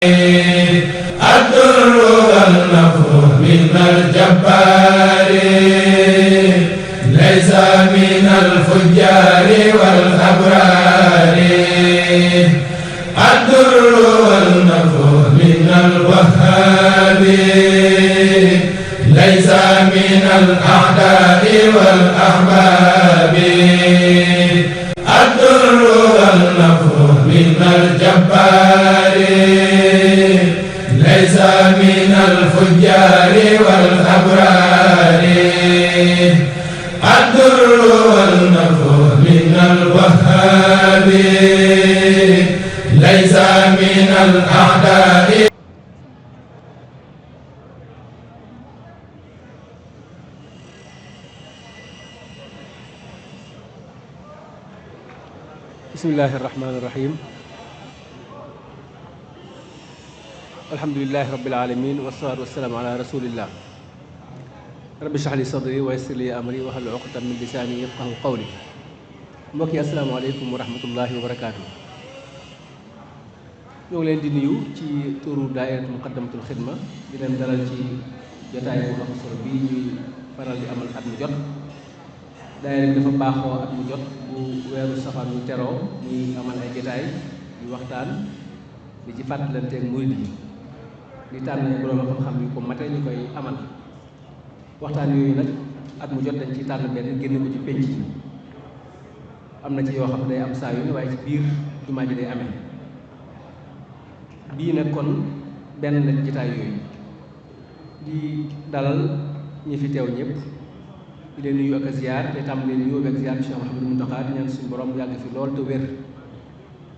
الدر والنفع من الجبار ليس من الفجار والأبرار الدر والنفع من الوهاب ليس من الأعداء والأحباب الدر والنفع من الجبار ليس من الفجار والأبرار الدر والنفع من الوهاب ليس من الأعداء. bismillahi irrahmani irrahim alhamdulilahi rabbil alamin wasalaatu wasalaamu ala rasulillah rabbi shrah li sadri wa yassir li amri wahlul uqdatan min lisaani yafqahu qawli. mbokk yi asalaamaaleykum wa rahmatullahi wa barakaatu. ñoo ngi leen di nuyu ci turu daayiratu muqaddamatul xidma di leen dalal ci jotaay bu am solo bii ñuy faral di amal at mu jot. daayira bi dafa baaxoo at mu jot bu weeru safar ñu teroo ñuy amal ay jotaay yu waxtaan di ci fàttalanteeg murid yi di tànn borom xam-xam yu ko mate ñu koy amal waxtaan yooyu nag at mu jot dañ ci tànn benn génn ko ci penc yi. am na ci yoo xam ne day am saa yu ne waaye ci biir jumaa ji day amee bii nag kon benn la jotaay yooyu di dalal ñi fi teew ñëpp di leen nuyu ak a ziar te tam leen nuyu ak ziar Cheikh Mouhamadou Mountakha di ñaan suñu borom yàgg fi lool te wér.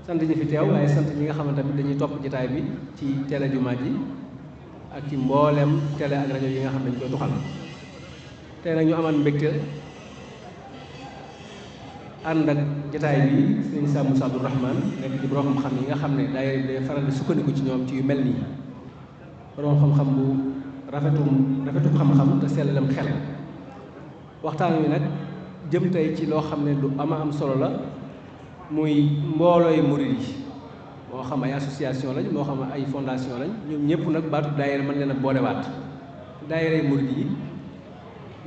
sant ñi fi teew waaye sant ñi nga xamante tamit dañuy topp jotaay bi ci télé jumaa ji ak ci mboolem télé ak rajo yi nga xam ne dañ koy tuxal. tey nag ñu amal mbégte ànd ak jotaay bi sëñ Sam Moussa Abdou Rahman nekk ci borom xam-xam yi nga xam ne daayira bi day faral di sukkandiku ci ñoom ci yu mel nii borom xam-xam bu rafetum xam-xam te sellalam xel. waxtaan wi nag jëm tey ci loo xam ne lu ama am solo la muy mboolooy murid yi moo xam ay association lañ moo xam ay fondation lañ ñoom ñëpp nag baatu daayira mën leen a boolewaat. daayira murid yi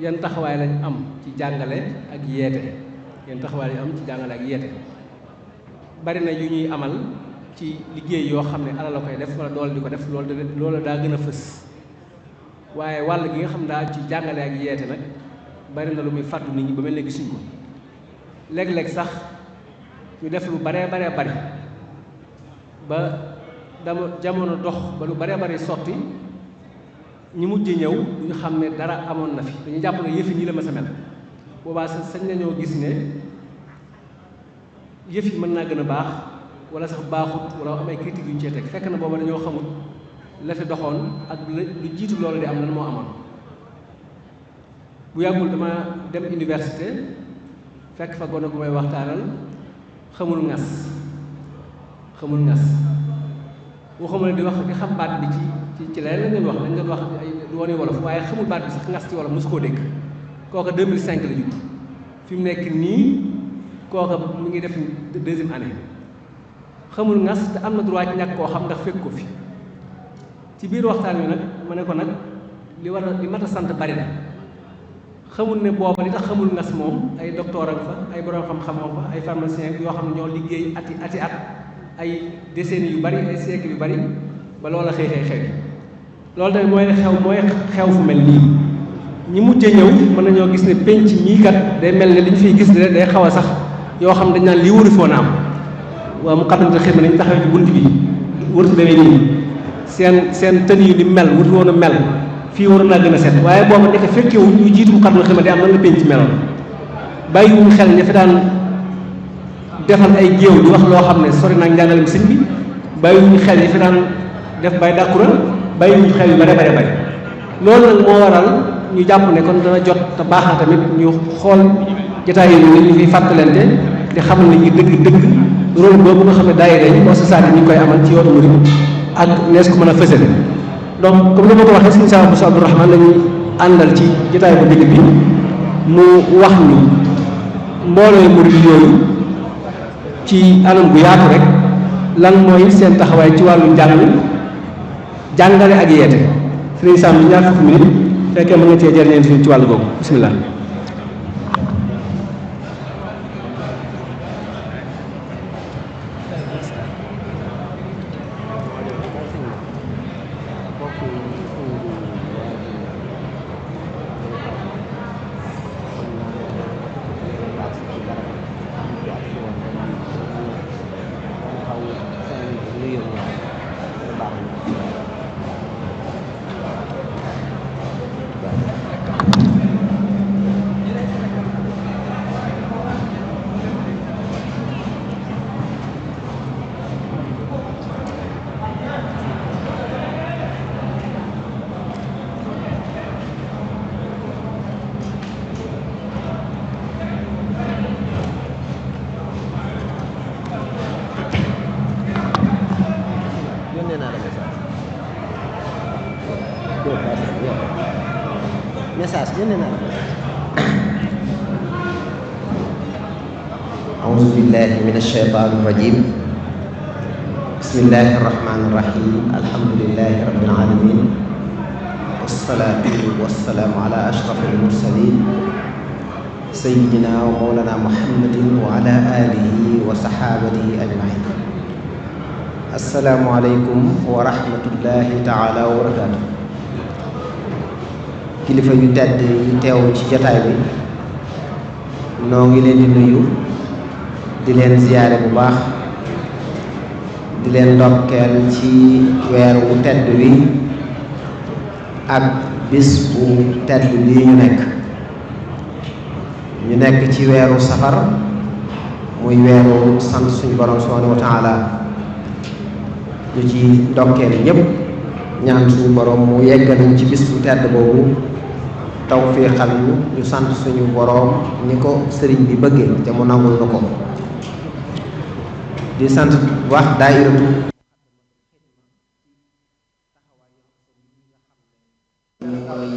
yan taxawaay lañ am ci jàngale ak yeete yan taxawaay lañ am ci jàngale ak yeete bari na yu ñuy amal ci liggéey yoo xam ne alal la koy def wala doole di ko def loolu daa gën a fës waaye wàll gi nga xam daa ci jàngale ak yeete nag bari na lu muy fàttu nit ñi ba mel ne gisuñ ko léeg-léeg sax ñu def lu baree bari ba jamono dox ba lu baree bari sotti ñi mujj ñëw ñu xam ne dara amoon na fi dañu jàpp ne yëf yi nii la ma sa mel boobaa sañ nañoo gis ne yëf yi mën naa gën a baax wala sax baaxut wala am ay critique yu ñu cee teg fekk na booba dañoo xamut la fi doxoon ak lu jiitu loolu di am lan moo amoon. bu yàggul dama dem université fekk fa gone gu may waxtaanal xamul ngas waxuma ne di wax di xam baat bi ci leneen lañ doon wax dañ doon wax ay woon wolof waaye xamul baat bi sax ngas ci wolof mosu koo dégg. kooka 2005 la judd fi mu nekk nii kooka mu ngi def deuxième année xamul ngas te am na droit ci ñàkk koo xam ndax fekk ko fi ci biir waxtaan wi nag ma ne ko nag li mat a sant bari na. xamul ne booba li tax xamul ngas moom ay docteur ak fa ay borom xam-xamam fa ay pharmacien yoo xam ne ñoo liggéey ati at ay décennies yu bari ay siècles yu bari ba loola xew loolu tamit mooy xew fu mel nii ñi mujjee ñëw mën nañoo gis ne penc mii kat day mel ne li ñu fiy gis ne day xaw a sax yoo xam dañ naan lii waru foon a am waaw Muqaddamatul Xidma nañ taxawee ci bunt bi wërtu demee nii seen tën yi li mel wërtu woon a mel fii waroon naa gën a set waaye booba nekk fekkewuñ ñu jiitu Muqaddamatul Xidma di am nan la penc meloon bàyyiwuñ xel ña fi daan defal ay géew di wax loo xam ne sori naa njàngalem sëñ bi bàyyiwuñ xel ña fi daan def bay dàkkura bàyyiwuñ xel yu bare loolu nag moo waral ñu jàpp ne kon dana jot te baax na tamit ñu xool jotaay yi ñu fiy fàttalante di xam ne ñu dëgg rôle boobu nga xam ne daayira yi association ñu ngi koy amal ci yoonu murid ak nees ko mën a fësale. donc comme ni ma ko waxee sëñ Sam Moussa Abdou Rahman lañuy àndal ci jotaay bu njëkk bi mu wax ñu mbooloo murid yooyu ci anam gu yaatu rek lan mooy seen taxawaay ci wàllu njàng jàngale ak yeete sëriñ Sam bi ñaar fukki minute fekkee mën nga cee jëriñee suñu ci wàllu googu bismillah. أعوذ بالله من الشيطان الرجيم بسم الله الرحمن الرحيم الحمد لله رب العالمين والصلاة والسلام على أشرف المرسلين سيدنا ومولانا محمد وعلى آله وصحابته أجمعين السلام عليكم ورحمة الله تعالى وبركاته kilifa yu tedd yi teew ci jotaay bi noo ngi leen di nuyu di leen ziyaare bu baax di leen ndokkeel ci weer wu tedd wi ak bis bu tedd bii ñu nekk ci weeru safar muy weeru sant suñu borom subhanahu wa taala ñu ci ndokkeel ñépp ñaan suñu borom mu yeggal ci bis bu tedd boobu tawfiixal ñu sant suñu borom ni ko sëriñ bi bëggee te mu nangul na ko di sant bu baax daayiratu ñu koy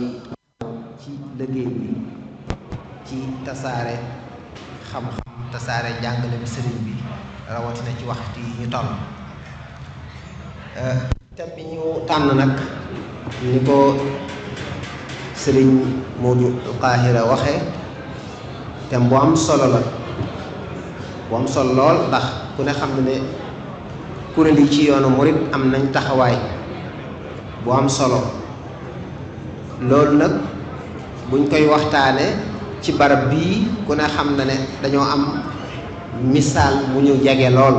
ci liggéey bi ci tasaare xam-xam tasaare njàngale bi sëriñ bi rawatina ci waxtu yi ñu toll thème bi ñu tànn nag ni ko sëriñ Modou Qahira waxe thème bu am solo la bu am solo lool ndax ku ne xam ne kuréel yi ci yoonu murit am nañ taxawaay bu am solo loolu nag buñ koy waxtaane ci barab bii ku ne xam na ne dañoo am misaal bu ñu jege lool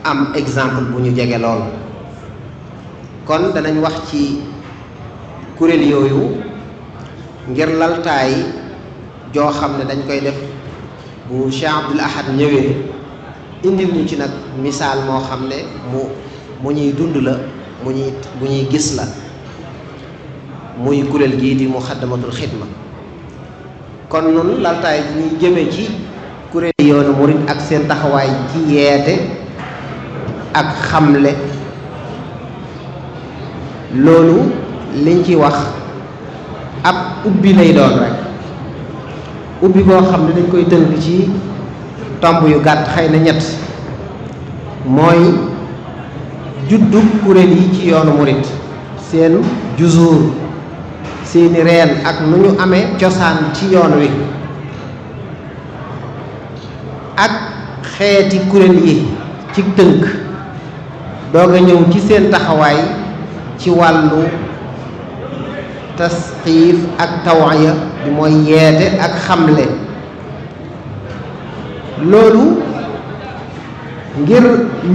am exemple bu ñu jege lool kon danañ wax ci kuréel yooyu ngir laltaay joo xam ne dañ koy def bu Cheikh Abdoul Ahad ñëwee indil ñu ci nag misaal moo xam ne mu ñuy dund la bu ñuy gis la muy kuréel gii di Muxaddamatul Xidma kon nun laltaay bi ñuy jëme ci kuréel yoonu murit ak seen taxawaay ci yeete ak xamle loolu liñ ci wax ab ubbi lay doon rek ubbi boo xam ne dañ koy tënk ci tomb yu gàtt xëy na ñett mooy juddu kuréel yi ci yoonu murit seen juzuur seeni reen ak nu ñu amee cosaan ci yoon wi ak xeeti kuréel yi ci tënk doog a ñëw ci seen taxawaay ci wàllu tasqiif ak tawaaya bi mooy yeete ak xamle loolu ngir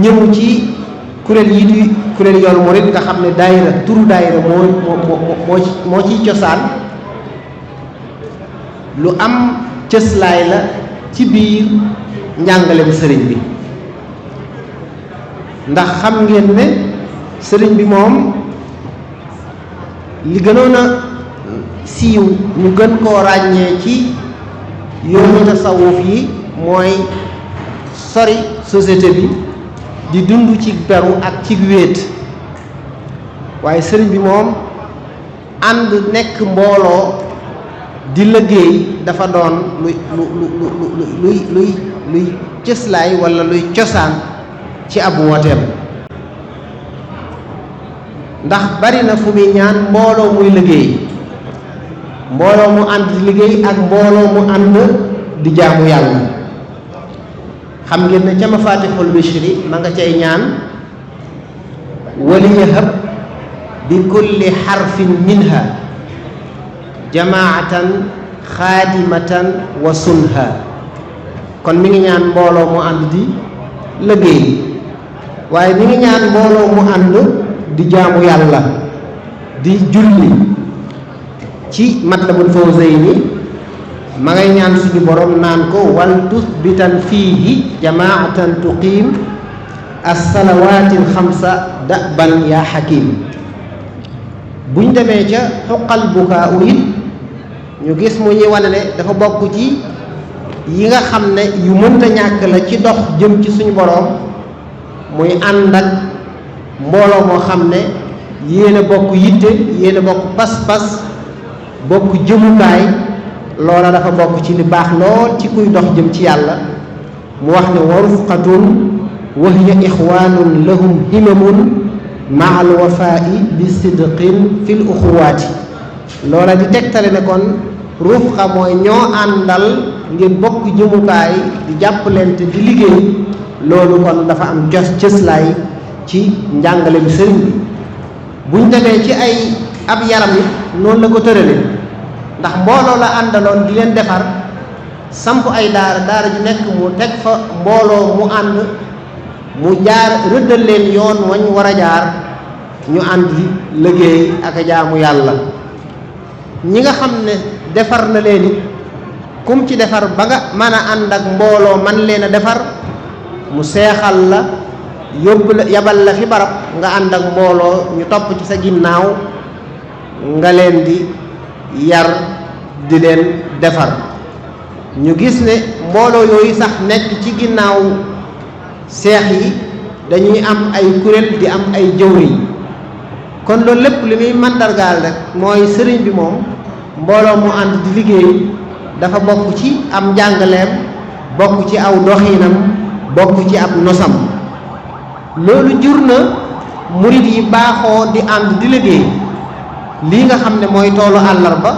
ñëw ci kuréel yi di kuréel yoonu murit nga xam ne daayira turu daayira moo ciy cosaan lu am cëslaay la ci biir njàngaleem sëriñ bi ndax xam ngeen ne sëriñ bi moom li gënoon a siiw ñu gën koo ràññee ci yoonu tasawuf yi mooy sori société bi di dund ci beru ak ci wéet waaye sëriñ bi moom ànd nekk mbooloo di liggéey dafa doon luy cëslaay walla luy cosaan ci ab wooteem ndax bari na fu muy ñaan mbooloo muy liggéey mbooloo mu ànd di liggéey ak mbooloo mu ànd di jaamu yàlla. xam ngeen ne ca Mafatihul Bichri ma nga cay ñaan waliyahab bi kulli xarfin minha jamaatan xaadimatan wa sunha. kon mi ngi ñaan mbooloo mu ànd di liggéey waaye mi ngi ñaan mbooloo mu ànd di jaamu yàlla di julli. ci Matlabul Fawzayni ma ngay ñaan suñu borom naan ko wal tusbitan fiihi jamaatan tuqiim as-salawaatil xamsa daban yaa xakim. buñ demee ca xuqal bukaa it ñu gis mu ñuy wane ne dafa bokk ci yi nga xam ne yu mënta ñàkk la ci dox jëm ci suñu borom muy ànd ak mbooloo moo xam ne yéen a bokk yitte yéen a bokk pas-pas bokk jëmukaay. loola dafa bokk ci li baax lool ci kuy dox jëm ci yàlla. mu wax ne wa rufqatun wa hiya ixwaanun lahum himamun maa al wafaa'i bi sidqin fil uxuwaati. loola di tegtale ne kon rufqa mooy ñoo àndal ngir bokk jëmukaay di jàppalante di liggéey. loolu kon dafa am cëslaay ci njàngale bi sëriñ bi. buñ demee ci ay ab yaram it noonu la ko tërale ndax mbooloo la àndaloon di leen defar samp ay daara ju nekk mu teg fa mbooloo mu ànd mu jaar rëddal leen yoon wañ war a jaar ñu ànd di liggéey ak jaamu yàlla. ñi nga xam ne defar na leen it kum ci defar ba nga mën a ànd ak mbooloo man leen a defar mu seexal la yóbbu la yabal la fi barab nga ànd ak mbooloo ñu topp ci sa ginnaaw nga leen di yar di leen defar. ñu gis ne mbooloo yooyu sax nekk ci ginnaaw seex yi dañuy am ay kuréel di am ay jëwriñ. kon loolu lépp li muy màndargaal rek mooy sëriñ bi moom mbooloo mu ànd di liggéey dafa bokk ci am njàngaleem bokk ci aw doxinam bokk ci ab nosam. loolu jur na murit yi baaxoo di ànd di liggéey. lii nga xam ne mooy toolu àllarba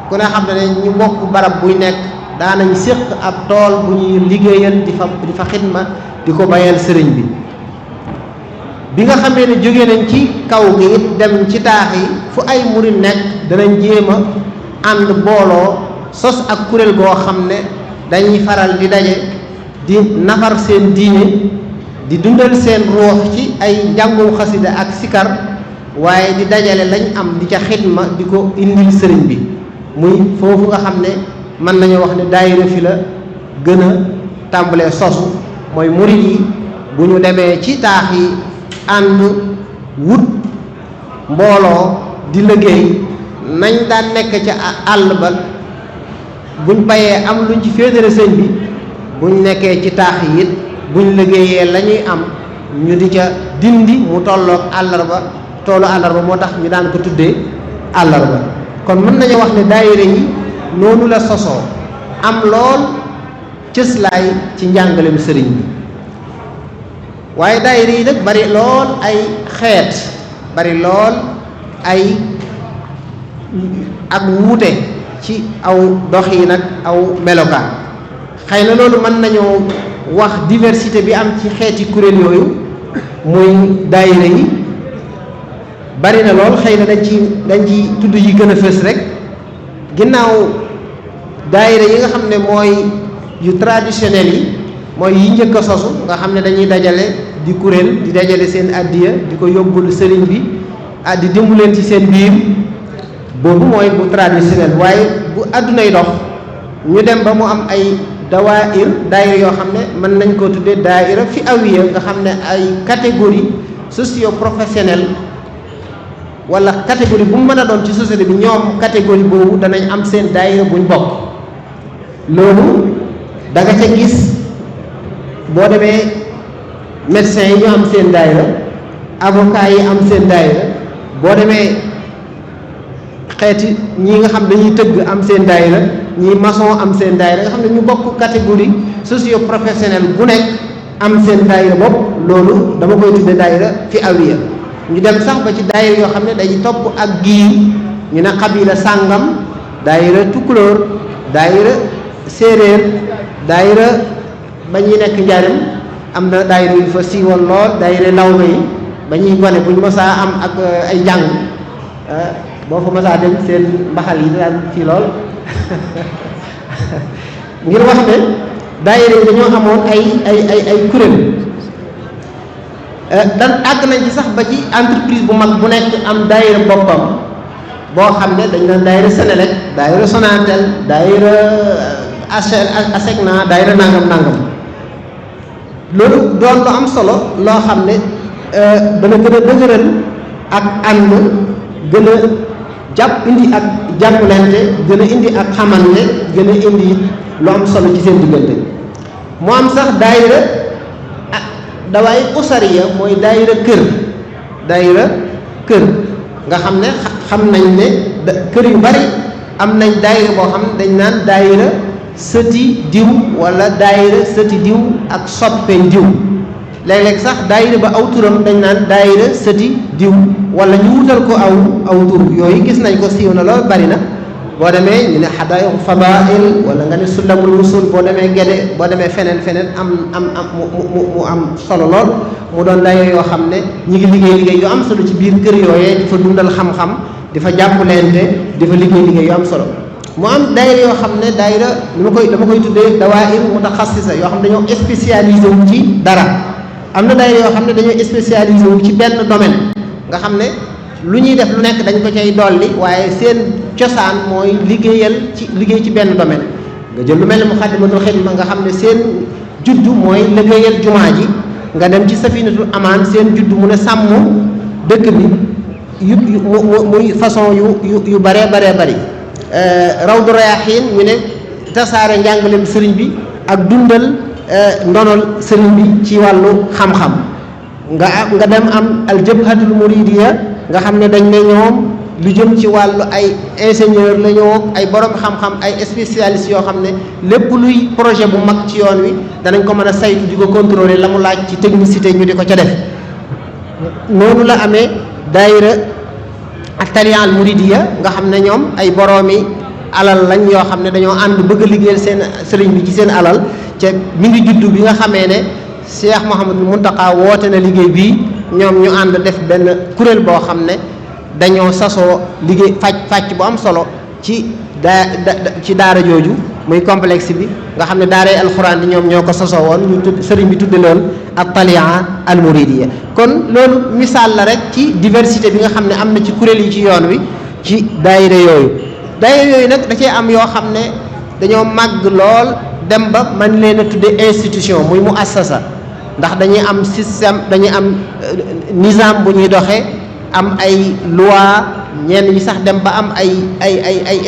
ku ne xam ne ñu bokk barab buy nekk daanañ séq ab tool bu ñuy liggéeyal di fa xidma di ko bayal sëriñ bi. bi nga xamee ne jóge nañ ci kaw gi it dem ci taax yi fu ay murit nekk danañ jéem a ànd booloo sos ak kuréel goo xam ne dañuy faral di daje di nafar seen diine di dundal seen ruux ci ay njàngum xasida ak sikar waaye di dajale lañ am di ca xidma di ko indil sëriñ bi. muy foofu nga xam ne mën nañu wax ne daayira fi la gën a tàmbalee sosu mooy murit yi bu ñu demee ci taax yi ànd wut mbooloo di liggéey nañ daan nekk ca àll ba buñ bayee am luñ ci féetale sëñ bi buñ nekkee ci taax yi it buñ liggéeyee la ñuy am ñu di ca dindi mu tolloog àllarba toolu àllarba moo tax ñu daan ko tuddee àllarba. kon mën nañu wax ne daayira yi noonu la sosoo am lool cëslaay ci njàngaleem sëriñ bi. waaye daayira yi nag bari lool ay xeet bari lool ay ak wuute ci aw doxin ak aw melokaan. xëy na loolu mën nañoo wax diversité bi am ci xeeti kuréel yooyu muy daayira yi bari na lool. xëy na dañ ci tudd yi gën a fës rek ginnaaw daayira yi nga xam ne mooy yu traditionnel yi mooy yi njëkk a sosu nga xam ne dañuy dajale di kuréel di dajale seen addiya di ko yóbbul sëriñ bi di dimbaleen ci seen biir boobu mooy bu traditionnel. waaye bu àddunay dox ñu dem ba mu am ay daayira yoo xam ne mën nañ koo tuddee daayira fi awiya nga xam ne ay catégorie socio-professionnelle wala catégorie bu mu mën a doon ci société bi ñoom catégorie boobu danañ am seen daayira buñ bokk. loolu da nga ca gis boo demee médecins yi ñu am seen daayira avocats yi am seen daayira boo demee xeeti ñi nga xam dañuy tëgg am seen daayira ñi maçon am seen daayira nga xam ne ñu bokk catégorie socio-professionnelle bu nekk am seen daayira bopp. loolu dama koy tudde daayira fi awiya. ñu dem sax ba ci daayira yoo xam ne day topp ak giir ñu ne xabila sàngam daayira tukulóor daayira séeréer daayira ba ñuy nekk njaarim am na daayira yu fa siiwoon lool daayira lawbe yi ba ñuy gone buñ mosaa am ak ay jàng boo fa mosaa dem seen mbaxal yi daan fii lool ngir wax ne daayira yi dañoo amoon ay kuréel dan àgg nañ ci sax ba ci entreprise bu mag bu nekk am daayira boppam boo xam ne dañ naan daayira Senelec daayira Sonatel daayira ASECNA daayira nangam loolu doon lu am solo loo xam ne dana gën a dëgëral ak ànd gën a jàpp indi ak jàppalante gën a indi ak xamante gën a indi lu am solo ci seen diggante mu am sax daayira dawaay usariya mooy daayira kër nga xam ne xam nañ ne kër yu bari am nañ daayira boo xam ne dañ naan daayira sëti diw wala daayira sëti diw ak soppe diw léeg-léeg sax daayira ba aw turam dañ naan daayira sëti diw wala ñu wutal ko aw tur yooyu gis nañ ko siiw na lool bari na boo demee ñu ne xadaayiqu fadail wala nga ne sulamul wusul boo demee Gede boo demee feneen am mu am solo lool mu doon daayira yoo xam ne ñi ngi liggéey yu am solo ci biir kër yooyee di fa dundal xam-xam di fa jàppalante di fa liggéey yu am solo mu am daayira yoo xam ne daayira dama koy tuddee dawaayir mutaxassisa yoo xam ne dañoo spécialisé wu ci dara am na daayira yoo xam ne dañoo spécialisé wu ci benn domaine nga xam ne lu ñuy def lu nekk dañ ko cay dolli waaye seen cosaan mooy liggéey ci benn domaine nga jël lu mel ne Muxaddamatul Xidma nga xam ne seen juddu mooy liggéeyal jumaa ji nga dem ci Safinatul Amaan seen juddu mu ne sàmm dëkk bi muy façon yu baree bari Rawdu Rayaahiin ñu ne tasaare njàngaleem sëriñ bi ak dundal ndonol sëriñ bi ci wàllu xam-xam nga dem am al Jabhatul Muridiya nga xam ne dañ ne ñoom lu jëm ci wàllu ay ingénieur la ñoo ay borom xam-xam ay spécialistes yoo xam ne lépp luy projet bu mag ci yoon wi danañ ko mën a saytu di ko contrôler la mu laaj ci technicité ñu di ko ca def noonu la amee daayira ak Taliya al Muridiya nga xam ne ñoom ay boroomi alal lañ yoo xam ne dañoo ànd bëgg a liggéeyal seen sëriñ bi ci seen alal ca mi ngi juddu bi nga xamee ne Cheikh Mouhamadou Mountakha woote na liggéey bii ñoom ñu ànd def benn kuréel boo xam ne dañoo sasoo liggéey fàcc bu am solo ci daara jooju muy complexe bi nga xam ne daaray alxuraan di ñoom ñoo ko sasoo woon ñu tudd sëriñ bi tudde loon ak Taliya al Muridiya kon loolu misaal la rek ci diversité bi nga xam ne am na ci kuréel yi ci yoon wi ci daayira yooyu nag da cee am yoo xam ne dañoo màgg lool dem ba man leen a tudde institution muy mu assasa ndax dañuy am système dañuy am nizam bu ñuy doxee am ay loi ñenn ñi sax dem ba am ay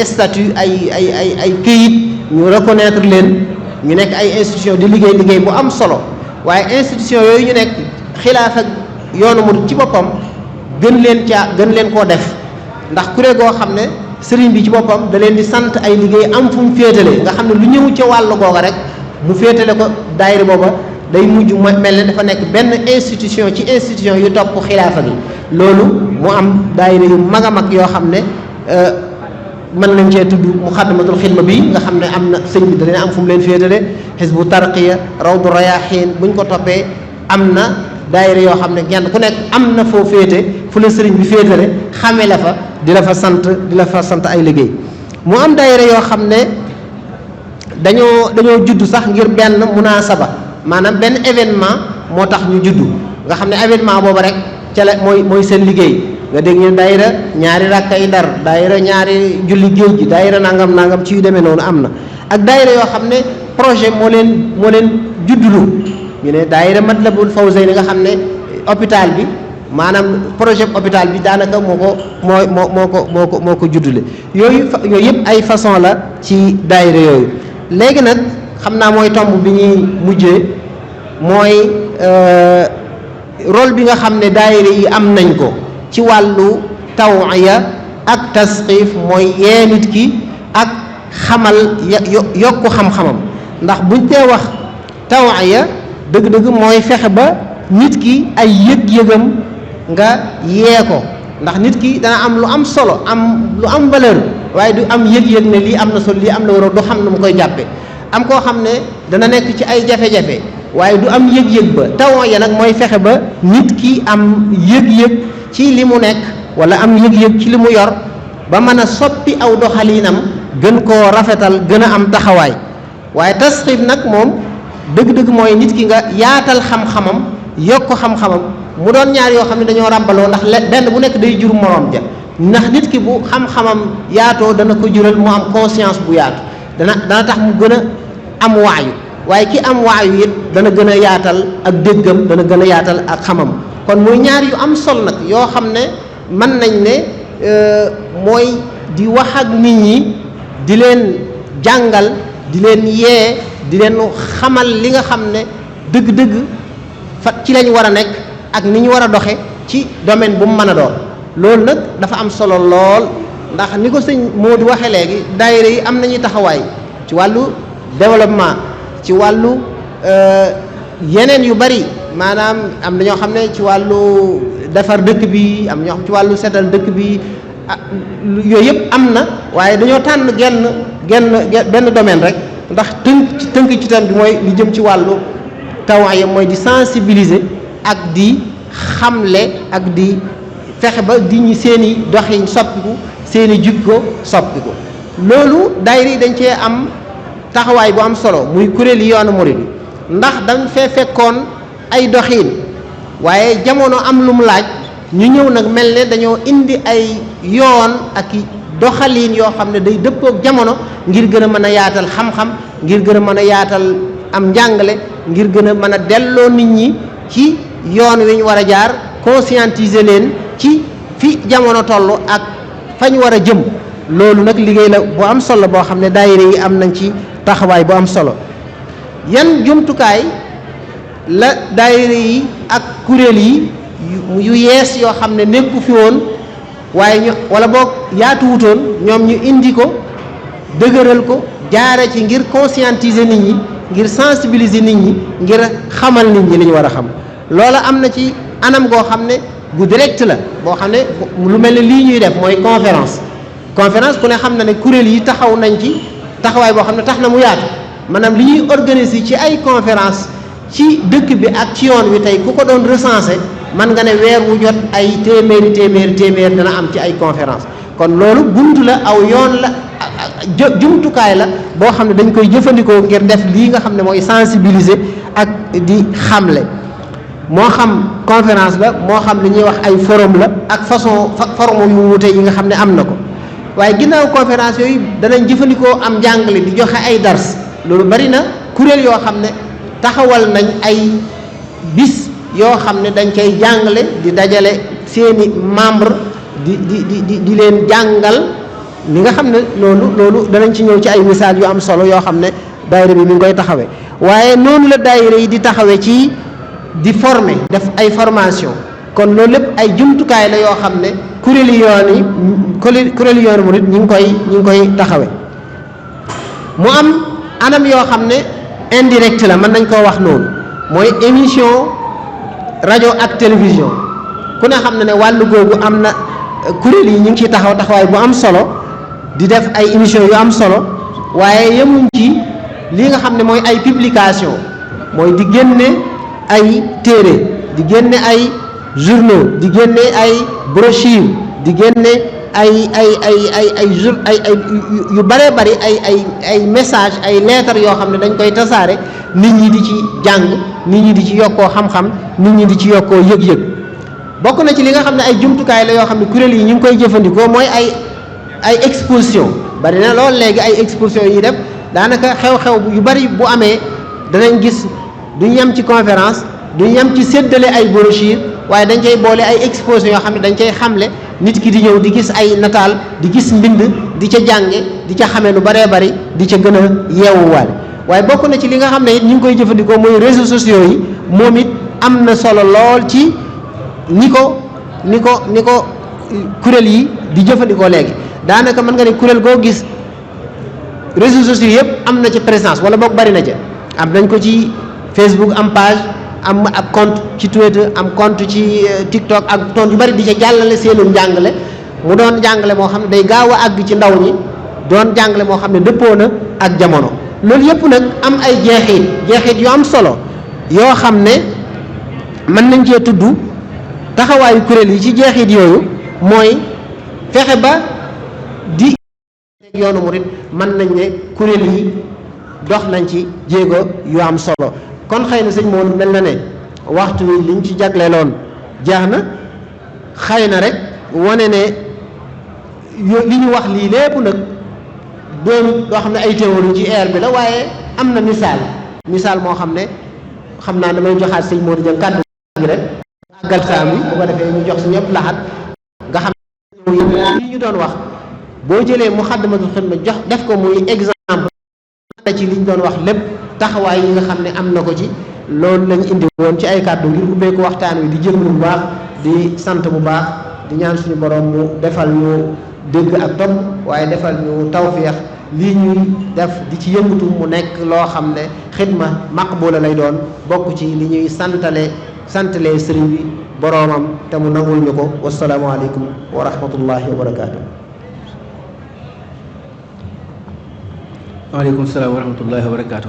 statut ay këyit ñu reconnaître leen ñu nekk ay institution di liggéey bu am solo waaye institution yooyu ñu nekk xilaaf ak yoonu mu ci boppam gën leen koo def ndax kuréel goo xam ne sëriñ bi ci boppam da leen di sant ay liggéey am fu mu féetale nga xam ne lu ñëw ca wàllu googa rek mu féetale ko daayira booba day mujj mel ne dafa nekk benn institution ci institution yu topp xilaafa gi loolu mu am daayira yu mag a mag yoo xam ne mën nañ cee tudd Muxaddamatul Xidma bi nga xam ne am na sëñ bi da leen am fu mu leen féetale Hizbu Tarqiya Rawdu Rayaahiin buñ ko toppee am na daayira yoo xam ne kenn ku nekk am na foo féete fu la sëriñ bi féetale xame la fa di la fa sant ay liggéey mu am daayira yoo xam ne dañoo judd sax ngir benn munaasaba maanaam benn événement moo tax ñu juddu nga xam ne événement boobu rek ca la mooy seen liggéey nga dégg ñu daayira ñaari rakkay Ndar daayira ñaari julli géej gi daayira nangam ci yu demee noonu am na ak daayira yoo xam ne projet moo leen juddulu ñu ne daayira Matlabul Fawzayni nga xam ne hôpital bi maanaam projet hôpital bi daanaka moo ko juddule yooyu yëpp ay façon la ci daayira yooyu léegi nag xam naa mooy tomb bi ñuy mujjee mooy rôle bi nga xam ne daayira yi am nañ ko ci wàllu tawiya ak tasqiif mooy yee nit ki ak xamal yokku xam-xamam ndax buñ tee wax tawiya dëgg-dëgg mooy fexe ba nit ki ay yëg-yëgam nga yee ko ndax nit ki dana am lu am solo am lu am valeur waaye du am yëg-yëg ne lii am na solo lii am na war du xam ne mu koy jàppe am koo xam ne dana nekk ci ay jafe-jafe waaye du am yëg-yëg ba tawon ya nag mooy fexe ba nit ki am yëg-yëg ci li mu nekk wala am yëg-yëg ci li mu yor ba mën a soppi aw doxaliinam gën koo rafetal gën a am taxawaay waaye tasxiif nag moom dëgg-dëgg mooy nit ki nga yaatal xam-xamam yokk xam-xamam mu doon ñaar yoo xam ne dañoo ràmbaloo ndax benn bu nekk day jur moroom ja ndax nit ki bu xam-xamam yaatoo dana ko jural mu am conscience bu yaatu dana tax mu gën a am waayu waaye ki am waayu it dana gën a yaatal ak déggam dana gën a yaatal ak xamam kon muy ñaar yu am solo nag yoo xam ne mën nañ ne mooy di wax ak nit ñi di leen jàngal di leen yee di leen xamal li nga xam ne dëgg-dëgg fa ci lañ war a nekk ak ni ñu war a doxe ci domaine bu mu mën a doon loolu nag dafa am solo lool ndax ni ko sëñ Modou waxee léegi daayira yi am nañuy taxawaay ci wàllu développement ci wàllu yeneen yu bari maanaam am na ñoo xam ne ci wàllu defar dëkk bi am ñoo xam ci wàllu setal dëkk bi yooyu yëpp am na waaye dañoo tànn benn domaine rek ndax tënk ci tam bi mooy li jëm ci wàllu tawaaya mooy di sensibiliser ak di xamle ak di fexe ba di ñi seeni doxin soppiku seeni jikko soppiku loolu daayira yi dañ cee am taxawaay bu am solo muy kuréel yi yoonu murid ndax dañ fee fekkoon ay doxiin waaye jamono am lu mu laaj ñu ñëw nag mel ne dañoo indi ay yoon ak doxaliin yoo xam ne day dëppook jamono ngir gën a mën a yaatal xam-xam ngir gën a mën a yaatal am njàngale ngir gën a mën a delloo nit ñi ci yoon wi ñu war a jaar conscientiser leen ci fi jamono toll ak fañ war a jëm loolu nag liggéey la bu am solo boo xam ne daayira yi am nañ ci taxawaay bu am solo yan jumtukaay la daayira yi ak kuréel yi yu yees yoo xam ne nekku fi woon waaye ñu wala boog yaatu wutoon ñoom ñu indi ko dëgëral ko jaare ci ngir conscientiser nit ñi ngir sensibiliser nit ñi ngir xamal nit ñi li ñu war a xam loola am na ci anam goo xam ne gu direct la boo xam ne lu mel ne lii ñuy def mooy conférence ku ne xam na ne kuréel yi taxaw nañ ci taxawaay boo xam ne tax na mu yaatu maanaam li ñuy organiser ci ay conférence ci dëkk bi ak ci yoon wi tey ku ko doon recenser man nga ne weer wu jot ay téeméer dana am ci ay conférence kon loolu bunt la aw yoon la jumtukaay la boo xam ne dañ koy jëfandikoo ngir def lii nga xam ne mooy sensibiliser ak di xamle moo xam conférence la moo xam li ñuy wax ay forum la ak façon forum yu wuute yi nga xam ne am na ko waaye ginnaaw conférence yooyu danañ jëfandikoo am njàngale di joxe ay dars loolu bari na kuréel yoo xam ne taxawal nañ ay bis yoo xam ne dañ koy jàngale di dajale seeni membre di leen jàngal li nga xam ne loolu danañ ci ñëw ci ay misaal yu am solo yoo xam ne daayira bi mi ngi koy taxawee waaye noonu la daayira yi di taxawee ci di former def ay formation kon loolu lépp ay jumtukaay la yoo xam ne kuréeli yoonu murid ñi ngi koy taxawee mu am anam yoo xam ne indirect la mën nañ koo wax noonu mooy émission rajo ak télévision ku ne xam ne wàllu googu am na kuréel yi ñu ngi ciy taxawaay bu am solo di def ay émission yu am solo waaye yemuñ ci li nga xam ne mooy ay publication mooy di génne ay téere di génne ay journaux di génne ay brochure di génne ay yu bëree bëri ay message ay lettres yoo xam ne dañ koy tasaare nit ñi di ci jàng nit ñi di ci yokkoo xam-xam nit ñi di ci yokkoo yëg-yëg bokk na ci li nga xam ne ay jumtukaay la yoo xam ne kuréel yi ñu ngi koy jëfandikoo mooy ay exposition bari na lool léegi ay exposition yi def daanaka xew-xew yu bari bu amee danañ gis duñ yem ci conférence duñ yem ci séddale ay brochure waaye dañ cay boole ay exposition yoo xam ne dañ cay xamle nit ki di ñëw di gis ay nataal di gis mbind di ca jànge di ca xamee lu baree bari di ca gën a yeewuwaale waaye bokk na ci li nga xam ne it ñu ngi koy jëfandikoo mooy réseaux sociaux yi moom it am na solo lool ci ni ko kuréel yi di jëfandikoo léegi daanaka mën nga ne kuréel goo gis réseaux sociaux yëpp am na ci présence wala boog bari na ca am nañ ko ci Facebook am page am ak compte ci Twitter am compte ci TikTok ak compte yu bari di ca jàllale seenu njàngale mu doon jàngale moo xam ne day gaaw a àgg ci ndaw ñi doon jàngale moo xam ne dëppoo na ak jamono. loolu yëpp nag am ay jeexit yu am solo yoo xam ne mën nañ cee tudd taxawaayu kuréel yi ci jeexit yooyu mooy fexe ba di yoonu murit mën nañ ne kuréel yi dox nañ ci jéego yu am solo. kon xëy na sëñ moom mel na ne waxtu wi liñ ci jagleeloon jeex na xëy na rek wane ne li ñu wax lii lépp nag doon loo xam ne ay théorie ci air bi la waaye am na misaal moo xam ne xam naa damay joxaat sëñ Modou Dieng kàddu gi rek àggal saam bi bu ko defee ñu jox si ñëpp laxat nga xam ne li ñu doon wax boo jëlee Muxaddamatul Xidma jox def ko muy exemple na ci liñ doon wax lépp taxawaay yi nga xam ne am na ko ci loolu lañ indi woon ci ay kàddu ngir ubbee ko waxtaan wi di jéglu bu baax di sant bu baax di ñaan suñu borom mu defal ñu dégg ak topp waaye defal ñu tawféex lii ñuy def di ci yëngatu mu nekk loo xam ne xidma maqbula lay doon bokk ci li ñuy santale sëriñ bi boroomam te mu nangul ñu ko wasalaamualeykum wa rahmatullahi wa barakaatu. waaleykum salaam wa rahmatullahi wa barakaatu.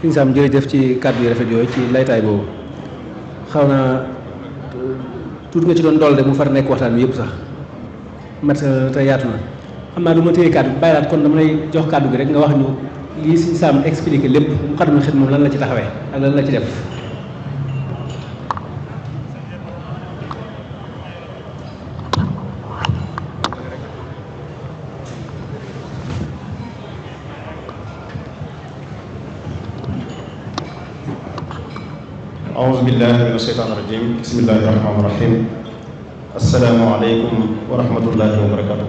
Sëñ Sam jërëjëf ci kàddu yu rafet yooyu ci laytaay boobu xaw naa tuut nga ci doon dool de mu far nekk waxtaan bi yëpp sax mat te yaatu na xam naa du ma téye kàddu bi bàyyi laat kon dama lay jox kàddu gi rek nga wax ñu lii Sëñ Sam expliqué lépp Moukhaddamatoul Khidma moom lan la ci taxawee ak lan la ci def. أعوذ بالله من الشيطان الرجيم بسم الله الرحمن الرحيم السلام عليكم ورحمة الله وبركاته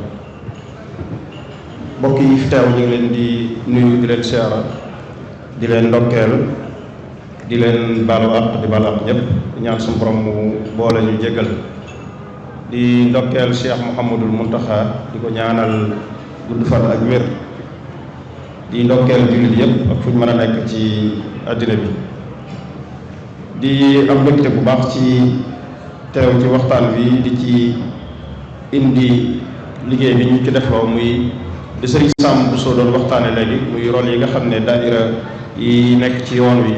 mbokk yi fi teew ñu ngi leen di nuyu di leen siyaara di leen ndokkeel di leen baalu àq di baalu àq ñëpp di ñaan suñu borom mu boole ñu jéggal di ndokkeel Cheikh Mouhamadul Muntaxa di ko ñaanal gudd fan ak wér di ndokkeel jullit yëpp ak fu ñu mën a nekk ci àddina bi di am mbégte bu baax ci teew ci waxtaan wi di ci indi liggéey bi ñu ci defloo muy di Sëriñ Sam Bousso doon waxtaane léegi muy rôle yi nga xam ne daaira yi nekk ci yoon wi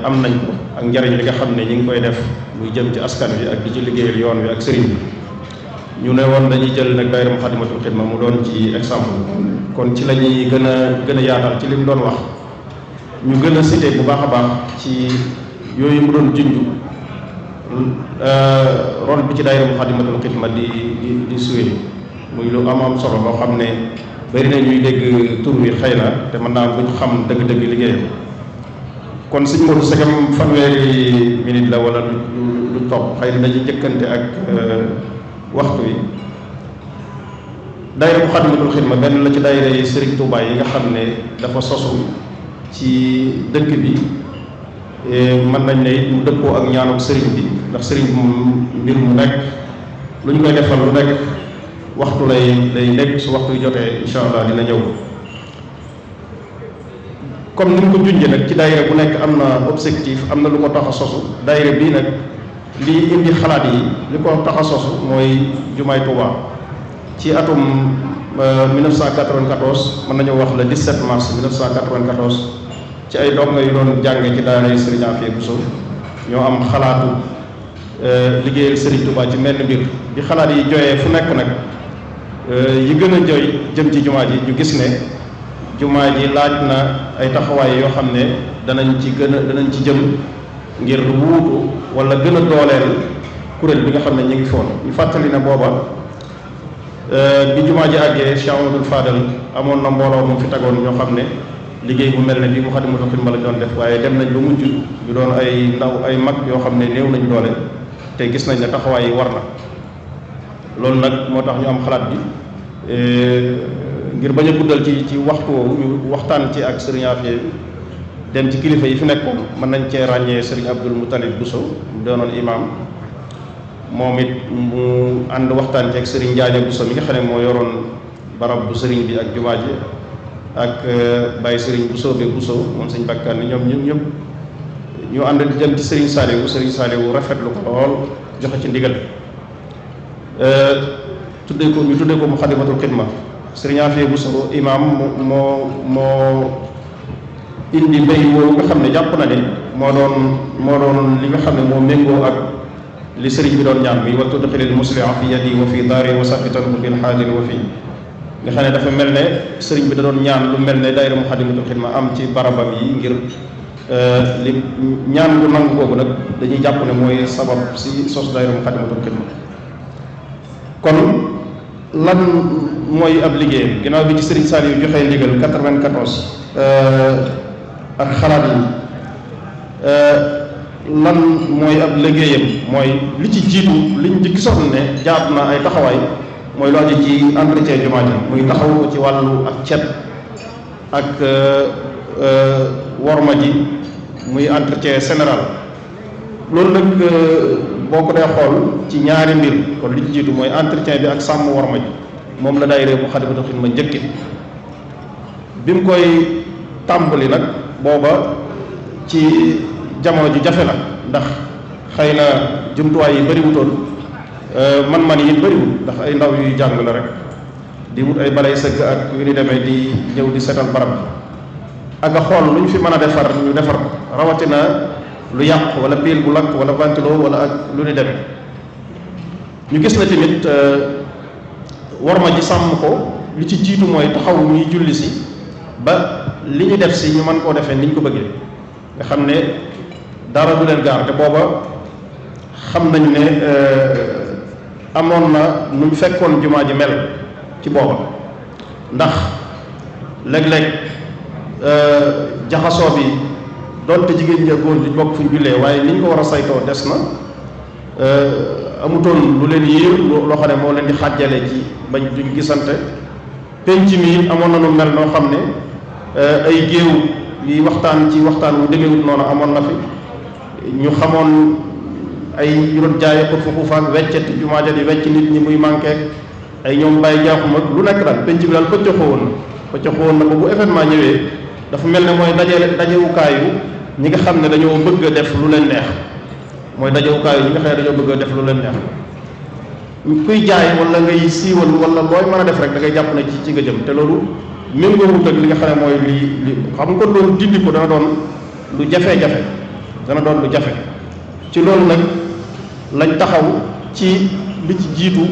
am nañ ko ak njariñ li nga xam ne ñi ngi koy def muy jëm ci askan wi ak di ci liggéeyal yoon wi ak sëriñ bi ñu ne woon dañuy jël nag daaira Moukhaddamatoul Khidma mu doon ci exemple kon ci la ñuy gën a yaatal ci li mu doon wax ñu gën a cité bu baax a baax ci yooyu mu doon junj rôle bi ci daayira Moukhaddamatoul Khidma di suwe muy lu am solo loo xam ne bari na ñuy dégg tur wi xëy na te mën naa buñ xam dëgg-dëgg liggéeyam kon suñ Modou segam fanweeri minute la wala lu topp xëy na dañuy jëkkante ak waxtu wi daayira Moukhaddamatoul Khidma benn la ci daayira yi Serigne Touba yi nga xam ne dafa sosu ci dëkk bi mën nañ ne it mu dëppoo ak ñaanuk sëriñ bi ndax sëriñ bi moom mbir mu nekk lu ñu koy defal lu nekk waxtu lay nekk su waxtu yu jotee incha allah dina ñëw comme ni mu ko junjee nag ci daayira bu nekk am na objectif am na lu ko tax a sosu daayira bii nag lii indi xalaat yi li ko tax a sosu mooy jumaay Tuubaa ci atum 1994 mën nañoo wax le 17 mars 1994 ci ay donga yu doon jànge ci daara Serigne Afia Bousso ñoo am xalaatu liggéeyal Serigne Touba ci menn mbir bi xalaat yi jooyee fu nekk nag yi gën a jooy jëm ci jumaa ji ñu gis ne jumaa ji laaj na ay taxawaay yoo xam ne danañ ci jëm ngir wuutu wala gën a dooleel kuréel bi nga xam ne ñu ngi foon ñu fàttali ne booba bi jumaa ji àggee Cheikh Amadou Fadal amoon na mbooloo mu fi tegoon ñoo xam ne liggéey bu mel ne bii Moukhaddamatoul Khidma la doon def waaye dem nañ ba mujj ñu doon ay ndaw ay mag yoo xam ne néew nañ doole te gis nañ ne taxawaay yi war na loolu nag moo tax ñu am xalaat bi ngir bañ a guddal ci waxtu woowu ñu waxtaan ci ak Serigne Afia dem ci kilifa yi fi nekkoon mën nañ cee ràññee Serigne Abdoul Moutalib Bousso mu doonoon imam moom it mu ànd waxtaan ci ak Serigne Ndiaye Bousso mi nga xam ne moo yoroon barab bu Serigne bi ak jumaa ji ak Baye Serigne Bousso be Bousso moom sëñ Bakkaan ni ñoom ñëpp ñu ànd di jëm ci Serigne Saliou rafetlu ko lool joxe ci ndigal ñu tuddee ko Muxaddamatul Xidma Serigne Afia Bousso imam moo indi mbéy woowu nga xam ne jàpp na ne moo doon li nga xam ne moo méngoo ak li sëriñ bi doon ñaan mi wa tudxilil musliha fi yadi wa fi daari wa safitanhu bil xaadiri wa fi nga xam ne dafa mel ne sëriñ bi da doon ñaan lu mel ne daayira Muxaddamatul Xidma am ci barabam yi ngir li ñaan lu nangu googu nag dañuy jàpp ne mooy sabab si sos daayira Muxaddamatul Xidma. kon lan mooy ab liggéeyam ginnaaw bi ci sëriñ Saliou joxee ndigal 94 ak xalaat yi lan mooy ab liggéeyam mooy li ci jiitu liñ njëkk soxla ne jaat na ay taxawaay mooy lu aju ci entretien jumaa ji muy taxaw ci wàllu ak cet ak worma ji muy entretien général loolu nag boo ko dee xool ci ñaari mbir kon li ci jiitu mooy entretien bi ak sàmm worma ji moom la daayira Muxaddamatul Xidma njëkke bi mu koy tàmbali nag booba ci jamono ju jafe la ndax xëy na jumtuwaay yi bëriwutoon man-man yi bëriwut ndax ay ndaw yuy jàng la rek di wut ay balay sëgg ak yu ni demee di ñëw di setal barab bi ak a xool lu ñu fi mën a defar ñu defar ko rawatina lu yàq wala pile bu lakk wala ventilo wala ak lu ni demee ñu gis na tamit warma ji sàmm ko li ci jiitu mooy taxaw ñuy julli si ba li ñu def si ñu mën koo defee ni ñu ko bëggee nga xam ne dara du leen gaar te booba xam nañ ne amoon na nu mu fekkoon jumaa ji mel ci booba ndax léeg-léeg jaxasoo bi doonte jigéen ñi ak góor di bokk fu ñu jullee waaye ni ñu ko war a saytoo des na amutoon lu leen yiir loo xam ne moo leen di xàjjale ci bañ duñ gisante penc mi amoon na nu mel noo xam ne ay géew yi waxtaan ci waxtaan wu demewut noonu amoon na fi ñu xamoon ay yu doon jaaye ko fuxufaak weccet jumaa ja di wecc nit ñi muy manqué ay ñoom bàyyi jaaxum ak lu nekk daal penc bi daal pëccaxoo woon na ko bu événement ñëwee dafa mel ne mooy dajewukaayu ñi nga xam ne dañoo bëgg a def lu leen neex mooy dajewukaayu ñi nga xam ne dañoo bëgg a def lu leen neex kuy jaay wala ngay siiwal wala looy mën a def rek da ngay jàpp ne ci nga jëm te loolu méngoowut ak li nga xam ne mooy li xam nga loolu dindi ko dana doon lu jafe-jafe dana doon lu jafe ci loolu nag lañ taxaw ci li ci jiitu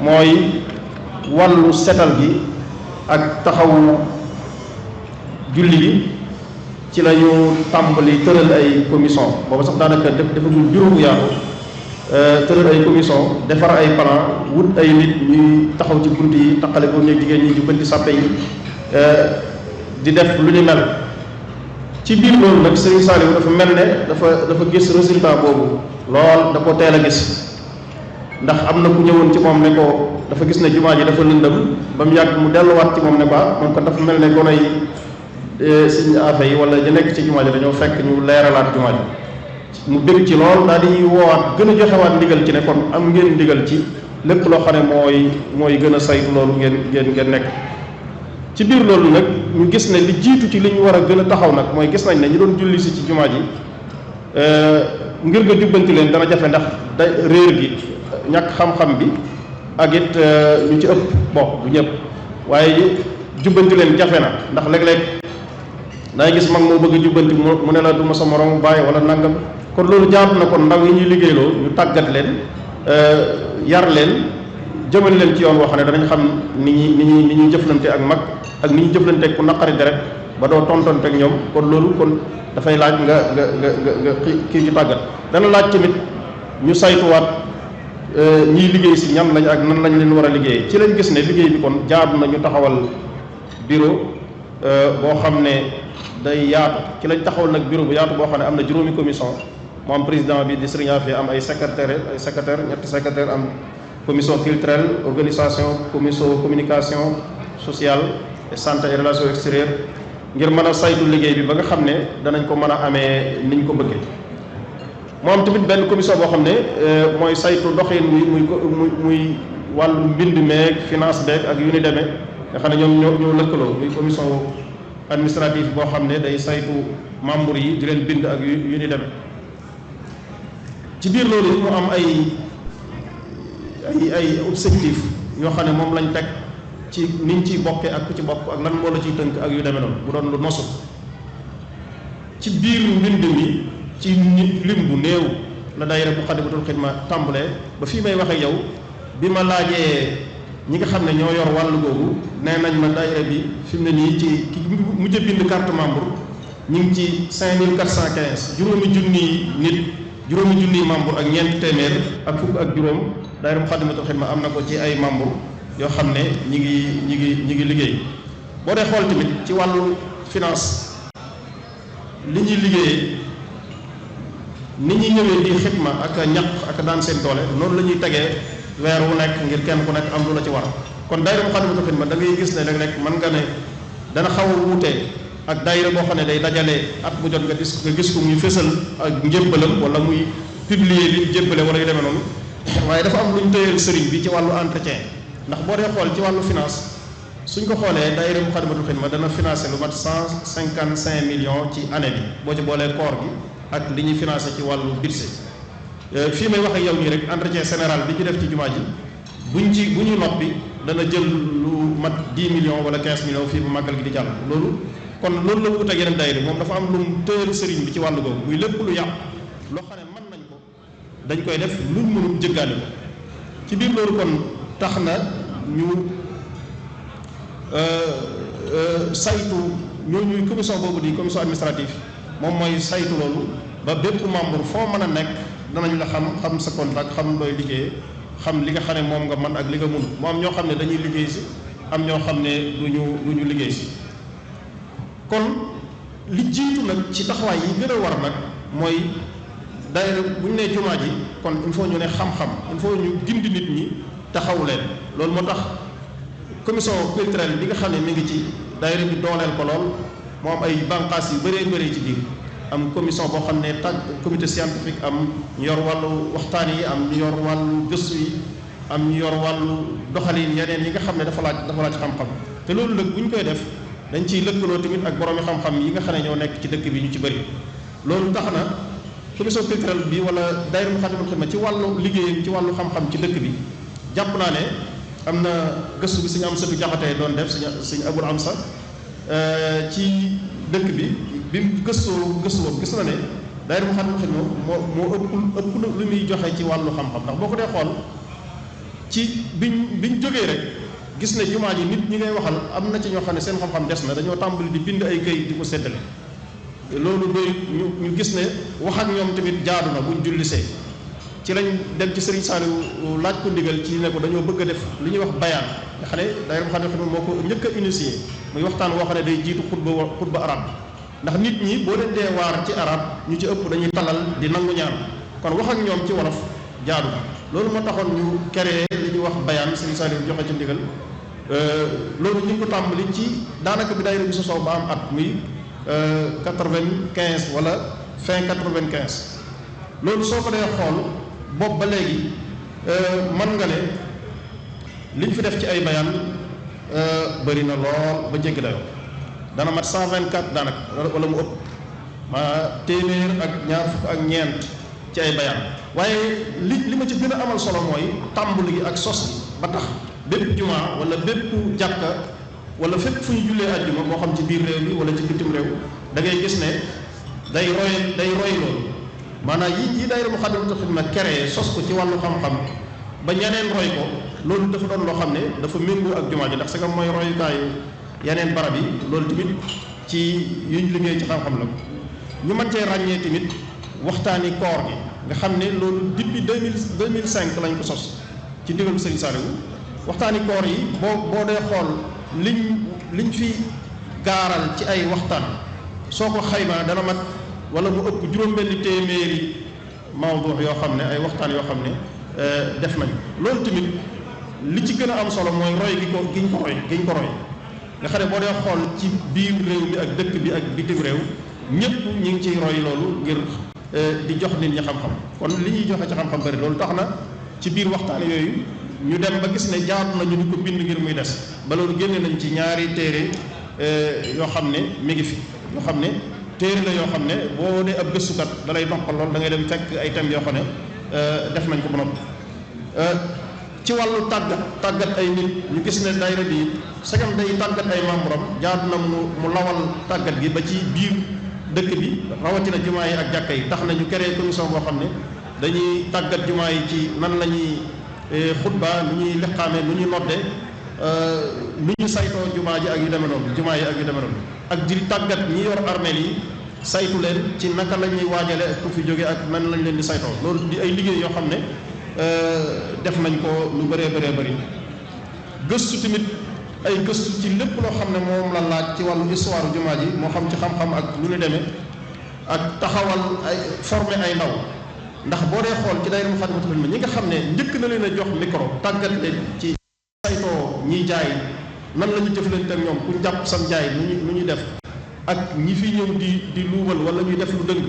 mooy wàllu setal gi ak taxawu julli gi ci la ñu tàmbali tëral ay commission boobu sax daanaka defagul bureau bu yaatu tëral ay commission defar ay plan wut ay nit ñuy taxaw ci bunt yi taqale ko ñuy jigéen ñi jubbanti sàppe yi di def lu ñu mel ci biir loolu nag Serigne Saliou dafa mel ne dafa gis résultat boobu lool da ko teel a gis ndax am na ku ñëwoon ci moom ne ko dafa gis ne jumaa ji dafa lëndëm ba mu yàgg mu delluwaat ci moom ne ko moom ko dafa mel ne gone yi Serigne Afia yi wala ñu nekk ci jumaa ji dañoo fekk ñu leeralaat jumaa ji mu bëgg ci lool daal di woowaat gën a joxewaat ndigal ci ne kon am ngeen ndigal ci lépp loo xam ne mooy gën a saytu loolu ngeen nekk ci biir loolu nag ñu gis ne li jiitu ci li ñu war a gën a taxaw nag mooy gis nañ ne ñu doon julli si ci jumaa ji ngir nga jubbanti leen dana jafe ndax da réer gi ñàkk xam-xam bi ak it ñu ci ëpp bon du ñëpp waaye jubbanti leen jafe na ndax léeg-léeg day gis mag moo bëgg a jubbanti mu ne la du ma sa morom bàyyi wala nangam kon loolu jaatu na kon ndaw yi ñuy liggéeyloo ñu tàggat leen yar leen jëmal leen ci yoon woo xam ne danañ xam ni ñuy jëflante ak mag ak ni ñuy jëflante ak ku naqari deret ba doo tontonte ak ñoom kon loolu kon dafay laaj nga kii ci tàggat dana laaj tamit ñu saytuwaat ñiy liggéey si ñan lañ ak nan lañ leen war a liggéey ci lañ gis ne liggéey bi kon jaadu na ñu taxawal bureau boo xam ne day yaatu ci lañ taxawal nag bureau bu yaatu boo xam ne am na juróomi commission mu am président bi di Serigne Afia am ay secrétaire ñetti secrétaire am commission culturelle organisation commission communication sociale et santé et relations extérieures ngir mën a saytu liggéey bi ba nga xam ne danañ ko mën a amee niñ ko bëggee moo am tamit benn commission boo xam ne mooy saytu doxin muy wàllu mbind meeg finance beeg ak yu ni demee nga xam ne ñoom ñoo lëkkaloo muy commission administrative boo xam ne day saytu membre yi di leen bind ak yu ni demee. ci biir loolu mu am ay objectif yoo xam ne moom lañ teg ci niñ ciy bokkee ak ku ci bokk ak lan moo la ciy tënk ak yu demee noonu bu doon lu nosu ci biir mbind mi ci nit lim bu néew la daayira Muxaddamatul Xidma tàmbalee ba fii may wax ak yow bi ma laajee ñi nga xam ne ñoo yor wàllu googu nee nañ ma daayira bi fi mu ne nii ci ki mujj bind carte membre ñu ngi ci 5415 juróomi junniy membre ak ñeent téeméer ak fukk ak juróom daayira Muxaddamatul Xidma am na ko ci ay membre yoo xam ne ñi ngi liggéey. boo dee xool tamit ci wàllu finance li ñuy liggéeyee ni ñuy ñëwee di xidma ak ñaq ak daan seen doole noonu la ñuy tegee weer wu nekk ngir kenn ku nekk am lu la ci war kon daayira Muxaddamatul Xidma da ngay gis ne léeg-léeg mën nga ne dana xaw a wuute ak daayira boo xam ne day dajale at bu jot nga gis ko muy fésal ak njébbalam wala muy publier li jébbale wala yu demee noonu waaye dafa am lu ñu tëyeel sëriñ bi ci wàllu entretien ndax boo dee xool ci wàllu finance suñ ko xoolee daayira Muxaddamatul Xidma dana financé lu mat 155 millions ci année bi boo ci boolee koor gi ak li ñuy financé ci wàllu budget fii may wax ak yow nii rek entretien général bi ñu def ci jumaa ji bu ñuy noppi dana jël lu mat 10 millions wala 15 millions fii bu màggal gi di jàll loolu kon loolu la wut ak yeneen daayira moom dafa am lu mu tëyal sëriñ bi ci wàllu googu muy lépp lu yàqu loo xam ne mën nañ ko dañ koy def luñ mënul jëggaani ko ci biir loolu kon tax na ñu saytu ñooñuy commission boobu di commission administrative moom mooy saytu loolu ba bépp membre foo mën a nekk danañ la xam sa contrat xam looy liggéey xam li nga xam ne moom nga mën ak li nga mun mu am ñoo xam ne dañuy liggéey si am ñoo xam ne duñu liggéey si kon li jiitu nag ci taxawaay yi gën a war nag mooy daayira bu ñu nee jumaa ji kon il faut ñu ne xam-xam il faut ñu gindi nit ñi taxawu leen loolu moo tax commission culturelle bi nga xam ne mi ngi ci daayira bi dooleel ko lool moo am ay bànqaas yu bëree ci biir am commission boo xam ne comité scientifique am ñu yor wàllu waxtaan yi am ñu yor wàllu gëstu yi am ñu yor wàllu doxalin yeneen yi nga xam ne dafa laaj xam-xam te loolu nag bu ñu koy def dañ ciy lëkkaloo tamit ak boroomi xam-xam yi nga xam ne ñoo nekk ci dëkk bi ñu ci bëri loolu tax na commission culturelle bi wala daayira Muxaddamatul Xidma ci wàllu liggéeyam ci wàllu xam-xam ci dëkk bi jàpp naa ne am na gëstu bi suñu am sëtu jaxatee doon def suñu abul am sa ci dëkk bi mu gëstoo gis na ne daayira Muxaddamatul Xidma moo ëpp lu muy joxe ci wàllu xam-xam ndax boo ko dee xool ci biñ jógee rek gis ne jumaa ji nit ñi ngay waxal am na ci ñoo xam ne seen xam-xam des na dañoo tàmbali di bind ay këyit di ko séddale loolu doy ñu gis ne wax ak ñoom tamit jaadu na buñ jullisee ci lañ dem ci Serigne Saliou laaj ko ndigal ci ne ko dañoo bëgg a def li ñuy wax bayaan nga xam ne daayira Muxaddamatul Xidma moo ko njëkk a initié muy waxtaan woo xam ne day jiitu xutba arab ndax nit ñi boo leen dee waar ci arab ñu ci ëpp dañuy talal di nangu ñaan kon wax ak ñoom ci wolof jaadu na loolu moo taxoon ñu créé li ñuy wax bayaan Serigne Saliou joxe ci ndigal loolu ñu ngi ko tàmbali ci daanaka bi daayira bi sosoo ba am at muy 95 wala fin 95 loolu soo ko dee xool boobu ba léegi mën nga ne liñ fi def ci ay bayaan bëri na lool ba jéggi dayoo dana mat 124 daanaka wala mu ëpp ma téeméer ak ñaar fukk ak ñeent ci ay bayaan waaye li ma ci gën a amal solo mooy tàmbali gi ak sos gi ba tax bépp jumaa wala bépp jàkka wala fépp fu ñu jullee àjjuma moo xam ci biir réew mi wala ci bitim réew da ngay gis ne day roy loolu maanaam yi daayira Muxaddamatul Xidma créé sos ko ci wàllu xam-xam ba ñeneen roy ko loolu dafa doon loo xam ne dafa méngoo ak jumaa ji ndax c'est que mooy royukaayu yeneen barab yi loolu tamit ci yuñ liggéey ci xam-xam la ñu mën cee ràññee tamit waxtaani koor gi nga xam ne loolu depuis 2005 lañ ko sos ci ndigalu Serigne Saliou waxtaani koor yi boo dee xool liñ fi gaaral ci ay waxtaan soo ko xaymaa dana mat wala mu ëpp juróom-benni téeméeri mawdu yoo xam ne ay waxtaan yoo xam ne def nañ loolu tamit li ci gën a am solo mooy roy giñ ko roy nga xam ne boo dee xool ci biir réew mi ak dëkk bi ak bitim réew ñëpp ñu ngi ciy roy loolu ngir di jox nit ñi xam-xam kon li ñuy joxe ci xam-xam bari loolu tax na ci biir waxtaan yooyu ñu dem ba gis ne jaatu nañu di ko bind ngir muy des ba loolu génne nañ ci ñaari téere yoo xam ne mi ngi fi yoo xam ne téere la yoo xam ne boo dee ab gëstukat da lay noppal lool da ngay dem fekk ay thèmes yoo xam ne def nañ ko ba noppi ci wàllu tàggat ay nit ñu gis ne daayira bi sagam day tàggat ay membre am jaadu na mu lawal tàggat gi ba ci biir dëkk bi rawatina jumaa yi ak jàkka yi tax na ñu créé commission boo xam ne dañuy tàggat jumaa yi ci nan la ñuy xutba nu ñuy liqaame nu ñuy nodde nu ñu saytoo jumaa ji ak yu demee noonu jumaa yi ak yu demee noonu ak di tàggat ñi yor armeel yi saytu leen ci naka la ñuy waajale ak ku fi jóge ak nan lañ leen di saytoo loolu di ay liggéey yoo xam ne def nañ ko lu bëree bëri gëstu tamit ay gëstu ci lépp loo xam ne moom la laaj ci wàllu histoire jumaa ji moo xam ci xam-xam ak lu ñu demee ak taxawal ay former ay ndaw ndax boo dee xool ci daayira Moukhaddamatoul Khidma ñi nga xam ne njëkk na leen a jox micro tàggat leen ci saytoo ñiy jaay nan la ñu jëflante ak ñoom ku jàpp sam jaay nu ñuy def ak ñi fi ñëw di luubal wala ñuy def lu dëng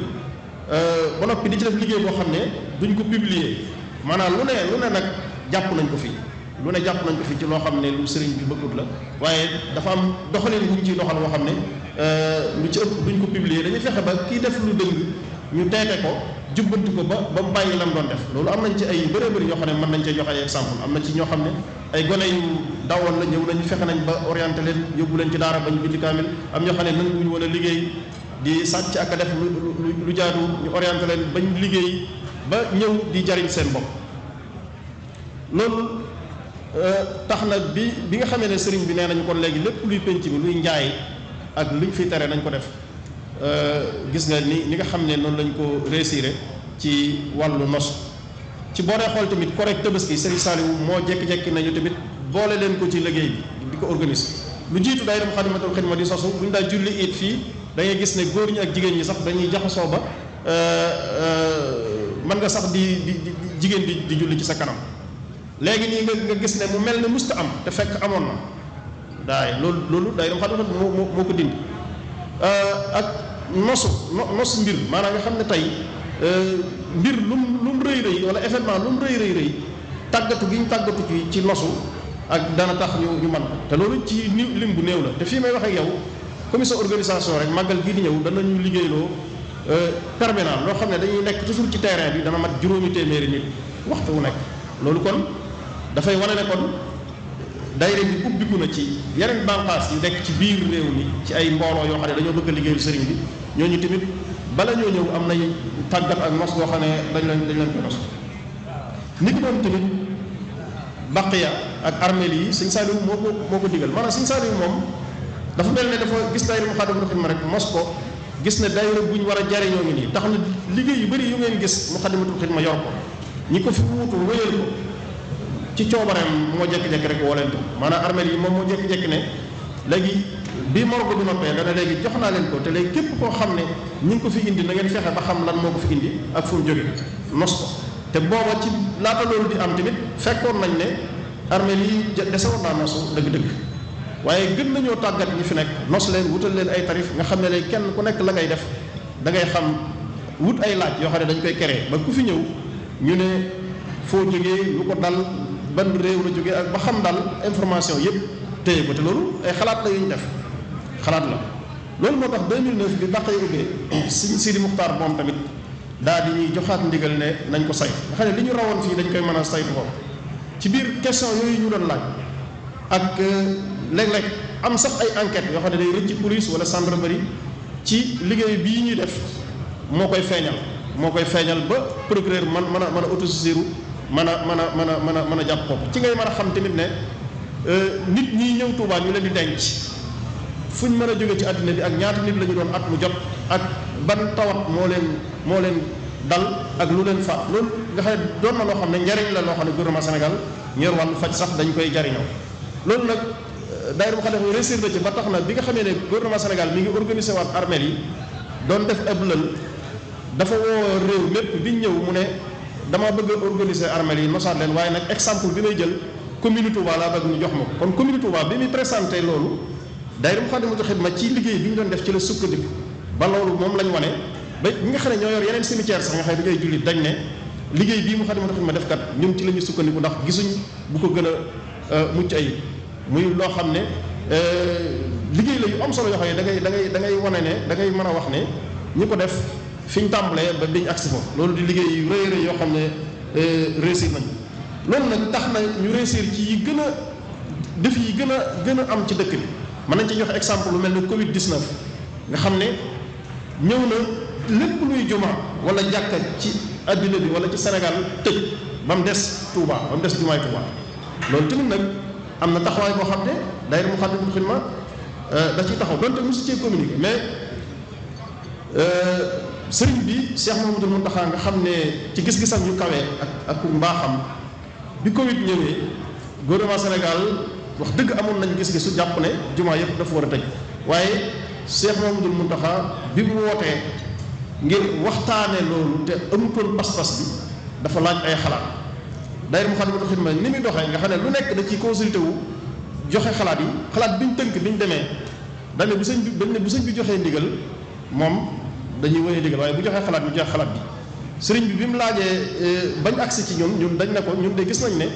ba noppi di ci def liggéey boo xam ne duñ ko publier maanaam lu ne nag jàpp nañ ko fi lu ne jàpp nañ ko fi ci loo xam ne lu sëriñ bi bëggut la waaye dafa am doxalin bu ñu ciy doxal boo xam ne lu ci ëpp duñ ko publier dañuy fexe ba kii def lu dëng ñu teete ko jubbanti ko ba mu bàyyi lam doon def loolu am nañ ci ay bëree bëri yoo xam ne mën nañ cee joxe ay exemple am na ci ñoo xam ne ay gone yu dawoon la ñëw nañu fexe nañ ba orienté leen yóbbu leen ci daara bañ bind kaamil am ñoo xam ne nanguwuñu woon a liggéey di sàcc ak a def lu jaadu ñu orienté leen bañ liggéey ba ñëw di jariñ seen bopp loolu tax na bi nga xamee ne sëriñ bi nee nañu kon léegi lépp luy penc mi luy njaay ak luñ fi tere nañ ko def gis nga ni nga xam ne noonu lañ ko réussir ci wàllu nos ci boo dee xool tamit correct Tabaski Serigne Saliou moo jékki-jékki nañu tamit boole leen ko ci liggéey bi di ko organiser lu jiitu daayira Moukhaddamatoul Khidma di sosu bu ñu daa julli it fii da ngay gis ne góor ñi ak jigéen ñi sax dañuy jaxasoo ba mën nga sax di jigéen di julli ci sa kanam léegi nii nga gis ne mu mel ne musta am te fekk amoon na daay loolu daayira Moukhaddamatoul moo ko dindi ak nos mbir maanaam nga xam ne tey mbir lum rëy wala événement lum rëy tàggatu gi ñu tàggatu ci nosu ak dana tax ñu man te loolu ci lim bu néew la te fii may wax ak yow commission organisation rek màggal gii di ñëw danañu liggéeyloo permanent loo xam ne dañuy nekk toujours ci terrain bi dana mat juróomi téeméeri nit waxtu wu nekk loolu kon dafay wane ne kon daayira bi ubbiku na ci yeneen bànqaas yu nekk ci biir réew mi ci ay mbooloo yoo xam ne dañoo bëgg a liggéeyal sëriñ bi ñooñu tamit bala ñoo ñëw am nañu tàggat ak nos boo xam ne dañ leen ko nos nit doon tamit baqiya ak armeel yi sëñ Saliou moo ko digal maanaam sëñ Saliou moom dafa mel ne dafa gis daayira Moukhaddamatoul Khidma rek mos ko gis ne daayira bu ñu war a jariñoo ngi nii tax na liggéey yu bëri yu ngeen gis Moukhaddamatoul Khidma yor ko ñi ko fi wuutu wéyal ko ci coobareem moo jékki-jékki rek woo leen ko maanaam armeel yi moom moo jékki-jékki ne léegi bii morgue bi noppee dana léegi jox naa leen ko te léegi képp koo xam ne ñi ngi ko fi indi na ngeen fexe ba xam lan moo ko fi indi ak fu mu jóge nos ko te booba ci laata loolu di am tamit fekkoon nañ ne armeel yi desewoon naa nosu dëgg-dëgg waaye gën nañoo tàggat ñi fi nekk nos leen wutal leen ay tarif nga xam ne léegi kenn ku nekk la ngay def da ngay xam wut ay laaj yoo xam ne dañ koy créer ba ku fi ñëw ñu ne foo jógee lu ko dal ban réew la jógee ak ba xam daal information yëpp téye ko te loolu ay xalaat la yu ñu def xalaat la loolu moo tax 2009 bi bàqee ubbee Sidi Muxtaar moom tamit daal di ñuy joxaat ndigal ne nañ ko saytu nga xam ne li ñu rawoon fii dañ koy mën a saytu ko ci biir question yooyu ñu doon laaj ak léeg-léeg am sax ay enquête yoo xam ne day rëcc police wala gendarmerie ci liggéey bii ñuy def moo koy feeñal ba procureur mën a autosaisir mën a jàpp ko ci ngay mën a xam tamit ne nit ñi ñëw Tuubaa ñu leen di denc fu ñu mën a jóge ci àddina bi ak ñaata nit la ñu doon at mu jot ak ban tawat moo leen dal ak lu leen faat loolu nga xam ne doon na loo xam ne njariñ la loo xam ne gouvernement Sénégal ñor wàllu faj sax dañ koy jariñoo loolu nag daayira Moukhaddamatoul Khidma réussir na ci ba tax na bi nga xamee ne gouvernement Sénégal mi ngi organisé waat armeel yi doon def ab lël dafa woo réew mépp bi ñëw mu ne dama bëgg a organiser armeel yi nosaat leen waaye nag exemple bi may jël commune Touba laa bëgg ñu jox ma ko kon commune Touba bi muy présenté loolu daayira Moukhaddamatoul Khidma ci liggéey bi ñu doon def ci la sukkandiku ba loolu moom lañ wane ba ñi nga xam ne ñoo yor yeneen cimetière sax nga xam ne da ngay jullit dañ ne liggéey bii Moukhaddamatoul Khidma def kat ñun ci la ñu sukkandiku ndax gisuñ bu ko gën a mucc ayib muy loo xam ne liggéey la yu am solo yoo xam ne da ngay wane ne da ngay mën a wax ne ñi ko def fi ñu tàmbalee ba diñ agsi foofu loolu di liggéey yu rëy rëy yoo xam ne réussir nañ loolu nag tax na ñu réussir ci yi gën a def yi gën a am ci dëkk bi mën nañ ci joxe exemple lu mel ne Covid 19 nga xam ne ñëw na lépp luy juma wala jàkka ci adduna bi wala ci Sénégal tëj ba mu des Touba ba mu des jumaay Touba loolu tamit nag am na taxawaay boo xam ne daayira Moukhaddamatoul Khidma da ciy taxaw donte mosu cee communiqué mais sëriñ bi Cheikh Mouhamadoul Mountakha nga xam ne ci gis-gisam yu kawee ak mbaaxam bi Covid ñëwee gouvernement Sénégal wax dëgg amoon nañ gis-gisu jàpp ne jumaa yëpp dafa war a tëj waaye Cheikh Mouhamadoul Mountakha bi mu wootee ngir waxtaane loolu te amutoon pas-pas bi dafa laaj ay xalaat daayira Moukhaddamatoul Khidma ni muy doxee nga xam ne lu nekk da ciy consulté wu joxe xalaat yi xalaat bi ñu tënk bi ñu demee dañ ne bu sëñ bi joxee ndigal moom dañuy wéyee ndigal waaye bu joxee xalaat ñu joxe xalaat bi sëriñ bi mu laajee bañ agsi ci ñun dañ ne ko ñun de gis nañ ne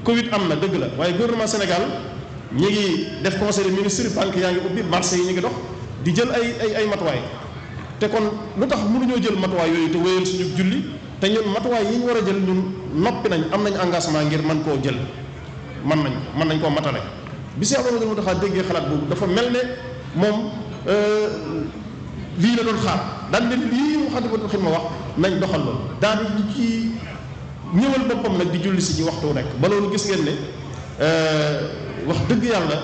Covid am na dëgg la waaye gouvernement Sénégal ñi ngi def conseil des ministres banque yaa ngi ubbi marché yi ñu ngi dox di jël ay matuwaay te kon lu tax mënuñoo jël matuwaay yooyu te wéyal suñu julli te ñun matuwaay yi ñu war a jël ñun noppi nañ am nañ engagement ngir mën koo jël mën nañ koo matale bi Cheikh Mouhamadoul Mountakha déggee xalaat boobu dafa mel ne moom lii la doon xaar daan ne lii Moukhaddamatoul Khidma wax nañ doxal loolu daal di ci ñëwal boppam nag di julli si ci waxtu nekk ba loolu gis ngeen ne wax dëgg yàlla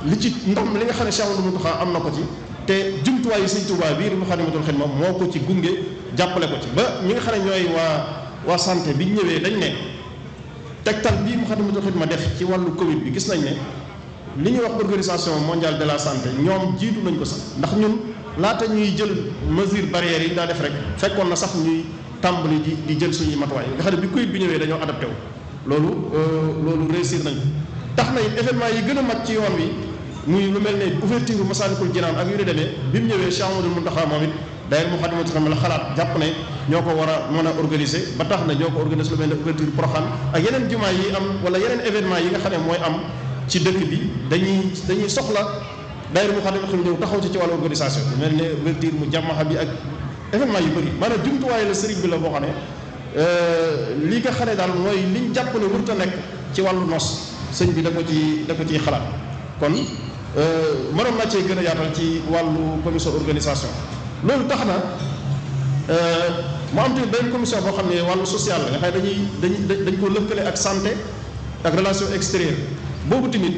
li ci ndam li nga xam ne Cheikh Mouhamadoul Mountakha am na ko ci te jumtuwaay yi Sëñ Tuubaa bii di Moukhaddamatoul Khidma moo ko ci gunge jàppale ko ci ba ñi nga xam ne ñooy waa santé bi ñëwee dañ ne tegtal bii Moukhaddamatoul Khidma def ci wàllu Covid bi gis nañ ne li ñuy wax organisation mondiale de la santé ñoom jiitu nañ ko sax ndax ñun laata ñuy jël mesure barrières yi daa def rek fekkoon na sax ñuy tàmbali di jël suñuy matuwaay nga xam ne bi Covid bi ñëwee dañoo adapté wu loolu réussir nañ tax na it événement yi gën a mag ci yoon wi muy lu mel ne ouverture Massalikul Jinaan ak yu ni demee bi mu ñëwee Cheikh Mouhamadoul Mountakha moom it daayira Moukhaddamatoul Khidma la xalaat jàpp ne ñoo ko war a mën a organiser ba tax na ñoo ko organiser lu mel ne ouverture Porokhane ak yeneen jumaa yi am wala yeneen événement yi nga xam ne mooy am ci dëkk bi dañuy soxla daayira Moukhaddamatoul Khidma ñëw taxaw ci wàllu organisation lu mel ne ouverture mu jàmmaxa bi ak événement yu bëri maanaam jumtuwaay la sëriñ bi la boo xam ne li nga xam ne daal mooy liñ jàpp ne warut a nekk ci wàllu nos sëñ bi da ko ciy xalaat kon mënoon naa cee gën a yaatal ci wàllu commission organisation loolu tax na mu am tamit benn commission boo xam ne wàllu social la nga xam ne dañ ko lëkkale ak santé ak relation extérieure boobu tamit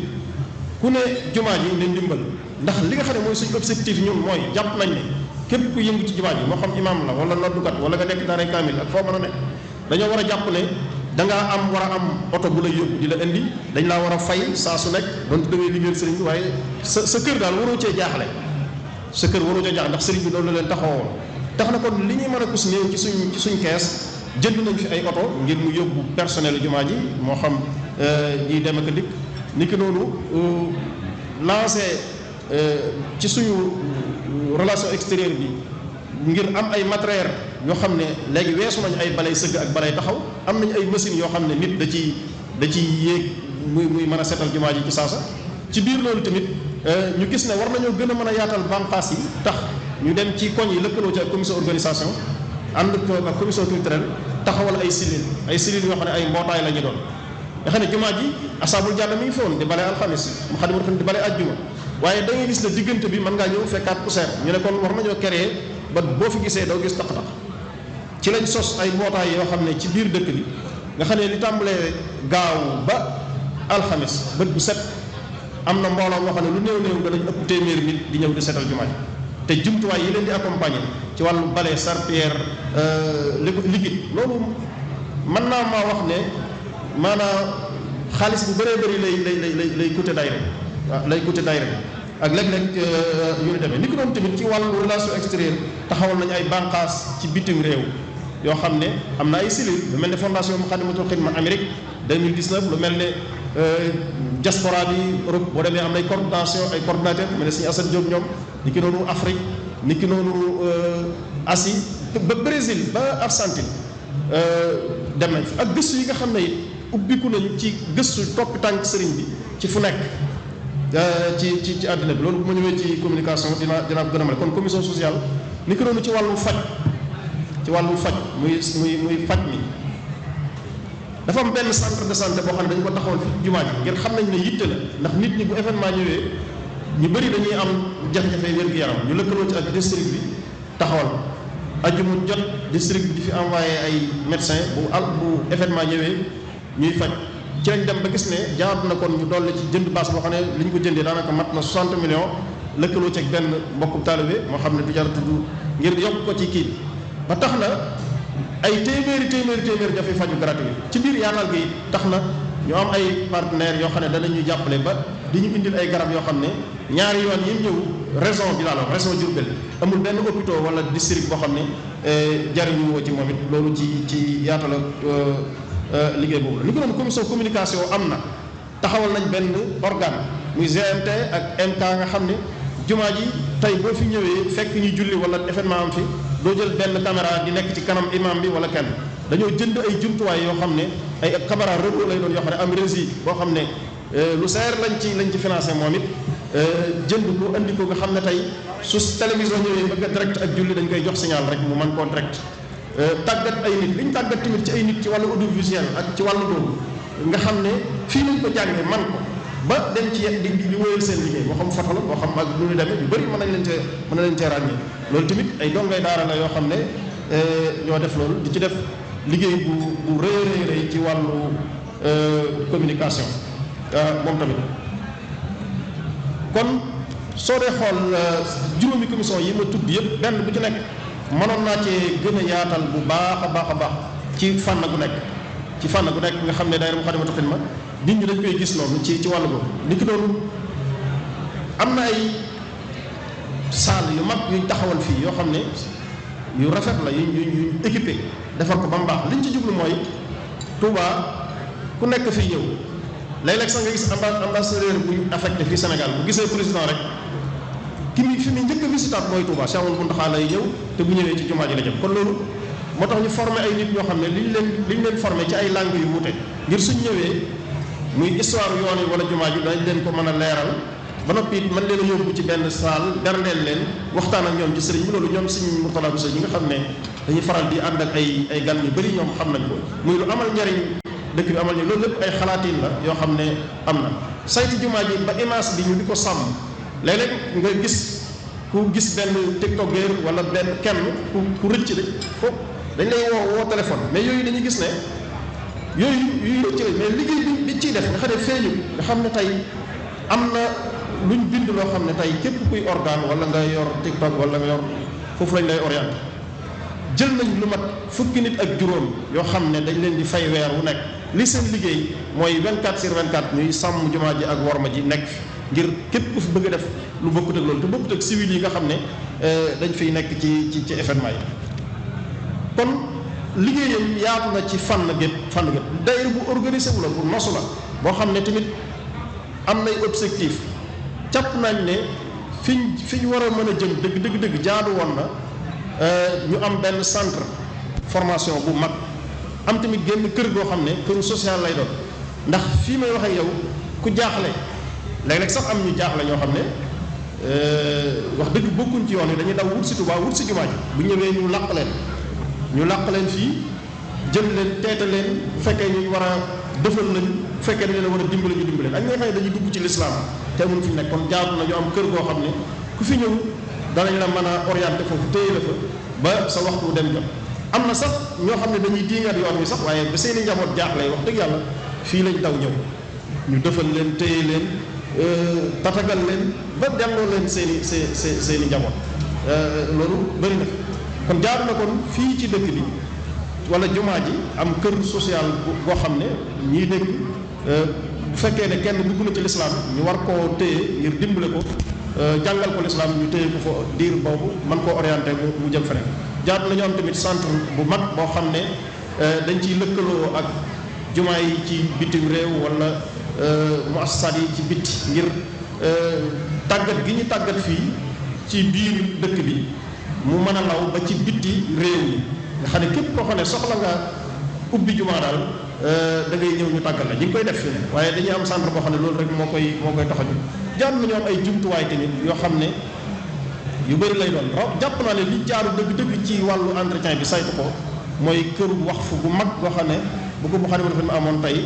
ku ne jumaa ji ne ndimbal ndax li nga xam ne mooy suñu objectif ñun mooy jàpp nañ ne képp ku yëngu ci jumaa ji moo xam imam la wala noddukat wala nga nekk daara kaamil ak foo mën a ne dañoo war a jàpp ne dangaa war a am oto bu lay yóbbu di la indi dañ laa war a fay saa su nekk donte da ngay liggéeyal sëriñ bi waaye sa kër daal waroo cee jaaxle sa kër waroo cee jaaxle ndax sëriñ bi loolu la leen taxawoon tax na kon li ñuy mën a kus néew ci suñ kees jënd nañ fi ay oto ngir mu yóbbu personnel jumaa ji moo xam ñiy dem ak dikk niki noonu lancé ci suñu relation extérieure bi ngir am ay matériel yoo xam ne léegi weesu nañ ay balay sëgg ak balay taxaw am nañ ay machines yoo xam ne nit da ciy yéeg muy mën a seetal jumaa ji ci saasa ci biir loolu tamit ñu gis ne war nañoo gën a mën a yaatal bànqaas yi tax ñu dem ci koñ yi lëkkaloo ci ak commission organisation ànd ak commission culturelle taxawal ay cellules yoo xam ne ay mbootaay la ñu doon nga xam ne jumaa ji asaabul jàll mi ngi fi woon di bale alxamis Moukhaddamatoul Khidma di bale àjjuma waaye da ngay gis ne diggante bi mën ngaa ñëw fekkaat poussière ñu ne kon war nañoo créer ba boo fi gisee doo gis taq-taq ci lañ sos ay mbootaay yoo xam ne ci biir dëkk bi nga xam ne li tàmbalee gaaw ba alxamis bët bu set am na mbooloo moo xam ne lu néew danañ ëpp téeméeri nit di ñëw di seetal jumaa ji te jumtuwaay yi leen di accompagner ci wàllu bale serpillière liquide loolu mën naa maa wax ne maanaam xaalis bu bëree bëri lay coûter daayira waaw lay coûter daayira ak léeg-léeg yu ñu demee ni ko doon tamit ci wàllu relation extérieure taxawal nañu ay bànqaas ci bitim réew yoo xam ne am na ay cellules lu mel ne fondation Moukhaddamatoul Khidma Amérique 2019 lu mel ne diaspora bi Europe boo demee am na ay coordination ay coordinateur mel ne Serigne Assane Diop ñoom ni ki noonu Afrique ni ki noonu Asie ba Brésil ba Argentine dem nañ fi ak gëstu yi nga xam ne it ubbiku nañu ci gëstu toppi tànk sëriñ bi ci fu nekk ci àddina bi. loolu bu ma ñëwee ci communication dinaa gën a mën kon commission sociale ni ko doon ci wàllu faj muy faj mi dafa am benn centre de santé boo xam ne dañu ko taxawal fi jumaa ji ngir xam nañ ne yitte la ndax nit ñi bu événement ñëwee ñu bëri dañuy am jafe-jafe wér-gu-yaram ñu lëkkaloo ci ak district bi taxawal ajjuma jot district bi di fi envoyé ay médecin bu événement ñëwee ñuy faj ci lañ dem ba gis ne jaadu na kon ñu dolli ci jënd baas boo xam ne li ñu ko jëndee daanaka mat na 60 millions lëkkaloo ci ak benn mbokku taalibe moo xam ne du jar tudd ngir yokk ko ci kii ba tax na ay téeméeri jafe faju gratuit ci biir yaatal gi tax na ñu am ay partenaires yoo xam ne danañu jàppale ba di ñu indil ay garab yoo xam ne ñaari yoon yi ñëw région bi laa la région Diourbel amul benn hôpital wala district boo xam ne jariñu woo ci moom it loolu ci yaatal liggéey boobu la. ni ko doon commission communication am na taxawal nañ benn organe muy GMT ak MK nga xam ne jumaa ji tey boo fi ñëwee fekk ñuy julli wala événement am fi doo jël benn caméra di nekk ci kanam imam bi wala kenn dañoo jënd ay jumtuwaay yoo xam ne ay caméra robot lay doon yoo xam ne am régie boo xam ne lu seer lañ ci financé moom it jënd ko andi ko nga xam ne tey su télévision ñëwee bëgg a direct ak julli dañ koy jox signal rek mu mën koo direct tàggat ay nit li ñu tàggat tamit ci ay nit ci wàllu audiovisuel ak ci wàllu boobu nga xam ne fii lañ ko jàngee man ko ba dem ci di wéyal seen liggéey moo xam foto la moo xam ak lu ñu demee yu bëri mën nañ leen cee ràññee loolu tamit ay dongay daara la yoo xam ne ñoo def loolu di ci def liggéey bu rëy ci wàllu communication moom tamit. kon soo dee xool juróomi commission yi ma tudd yëpp benn bu ci nekk mënoon naa cee gën a yaatal bu baax a baax ci fànn gu nekk nga xam ne daayira Moukhaddamatoul Khidma nit ñi dañ koy gis noonu ci wàllu boobu. ni ki doon am na ay salle yu mag yuñ taxawal fii yoo xam ne yu rafet la yuñ équipé defar ko ba mu baax liñ ci jublu mooy Touba ku nekk fii ñëw léeg-léeg sax nga gis ambassadeur bu ñu affecté fii Sénégal bu gisee président rek fi mu njëkk a visitaat mooy Touba Cheikh Mountakha lay ñëw te bu ñëwee ci jumaa ji la jëm. kon loolu moo tax ñu formé ay nit ñoo xam ne liñ leen formé ci ay langues yu wuute ngir suñ ñëwee muy histoire yoon yi wala jumaa ji dañ leen ko mën a leeral ba noppi it mën leen a yóbbu ci benn salle berndeel leen waxtaan ak ñoom ci sëriñ bi loolu ñoom Sëriñ Mourtada Bousso ñi nga xam ne dañuy faral di ànd ak ay gan yu bëri ñoom xam nañ ko muy lu amal njariñ dëkk bi amal ñu loolu lépp ay xalaatin la yoo xam ne am na saytu jumaa ji ba image bi ñu di ko sàmm léeg-léeg nga gis ku gis benn tiktokeur wala benn kenn ku rëcc de foofu dañ lay woo téléphone mais yooyu dañuy gis ne yooyu rëcc la mais liggéey bi ciy def nga xam ne feeñu nga xam ne tey am na luñ bind loo xam ne tey képp kuy organe wala nga yor tiktok wala nga yor foofu lañ lay orienté jël nañ lu mat fukki nit ak juróom yoo xam ne dañ leen di fay weer wu nekk li seen liggéey mooy 24/24 ñuy sàmm jumaa ji ak worma ji nekk ngir képp ku fi bëgg a def lu bokkut ak loolu te bokkut ak civil yi nga xam ne dañ fiy nekk ci événement yi. kon liggéeyam yaatu na ci fànn gépp daayira bu organisé wu la bu nosu la boo xam ne tamit am nay objectif jàpp nañ ne fi ñu war a mën a jëm dëgg jaadu woon na ñu am benn centre formation bu mag am tamit génn kër goo xam ne këru social lay doon ndax fii may wax ak yow ku jaaxle léeg-léeg sax am ñu jaaxle ñoo xam ne wax dëgg bokkuñ ci yoon yi dañuy daw wut si Tuubaa wut si jumaa ji bu ñëwee ñu làq leen fii jël leen teeta leen bu fekkee ñu war a defal lañ bu fekkee dañu leen war a dimbale ñu dimbale ak ñi nga xam ne dañuy dugg ci lislaam te mun fi nekk kon jaadu na ñu am kër goo xam ne ku fi ñëw danañ la mën a orienté foofu téye la fa ba sa waxtu dem jot. am na sax ñoo xam ne dañuy diingat yoon wi sax waaye ba seeni njaboot jaaxle wax dëgg yàlla fii lañ daw ñëw ñu defal leen téye leen tatagal leen ba delloo leen seeni njaboot loolu bëri na kon jaadu na kon fii ci dëkk bi wala jumaa ji am kër social boo xam ne ñii dégg bu fekkee ne kenn dugg na ci lislaam ñu war koo téye ngir dimbale ko jàngal ko lislaam ñu téye ko fa diir boobu man koo orienté mu jëm feneen jaadu nañu am tamit centre bu mag boo xam ne dañ ciy lëkkaloo ak jumaa yi ci bitim réew wala muassasaat yi ci bitti ngir tàggat gi ñu tàggat fii ci biir dëkk bi mu mën a law ba ci bitti réew mi nga xam ne képp koo xam ne soxla nga ubbi jumaa daal da ngay ñëw ñu tàggal la ñu ngi koy def fi waaye dañuy am centre boo xam ne loolu rek moo koy tax a jóg jaar nañu am ay jumtuwaay tamit yoo xam ne yu bëri lay doon jàpp naa ne li jaaru dëgg-dëgg ci wàllu entretien bi saytu ko mooy këru waqf bu mag boo xam ne bu ko bu xam ne dafa amoon tey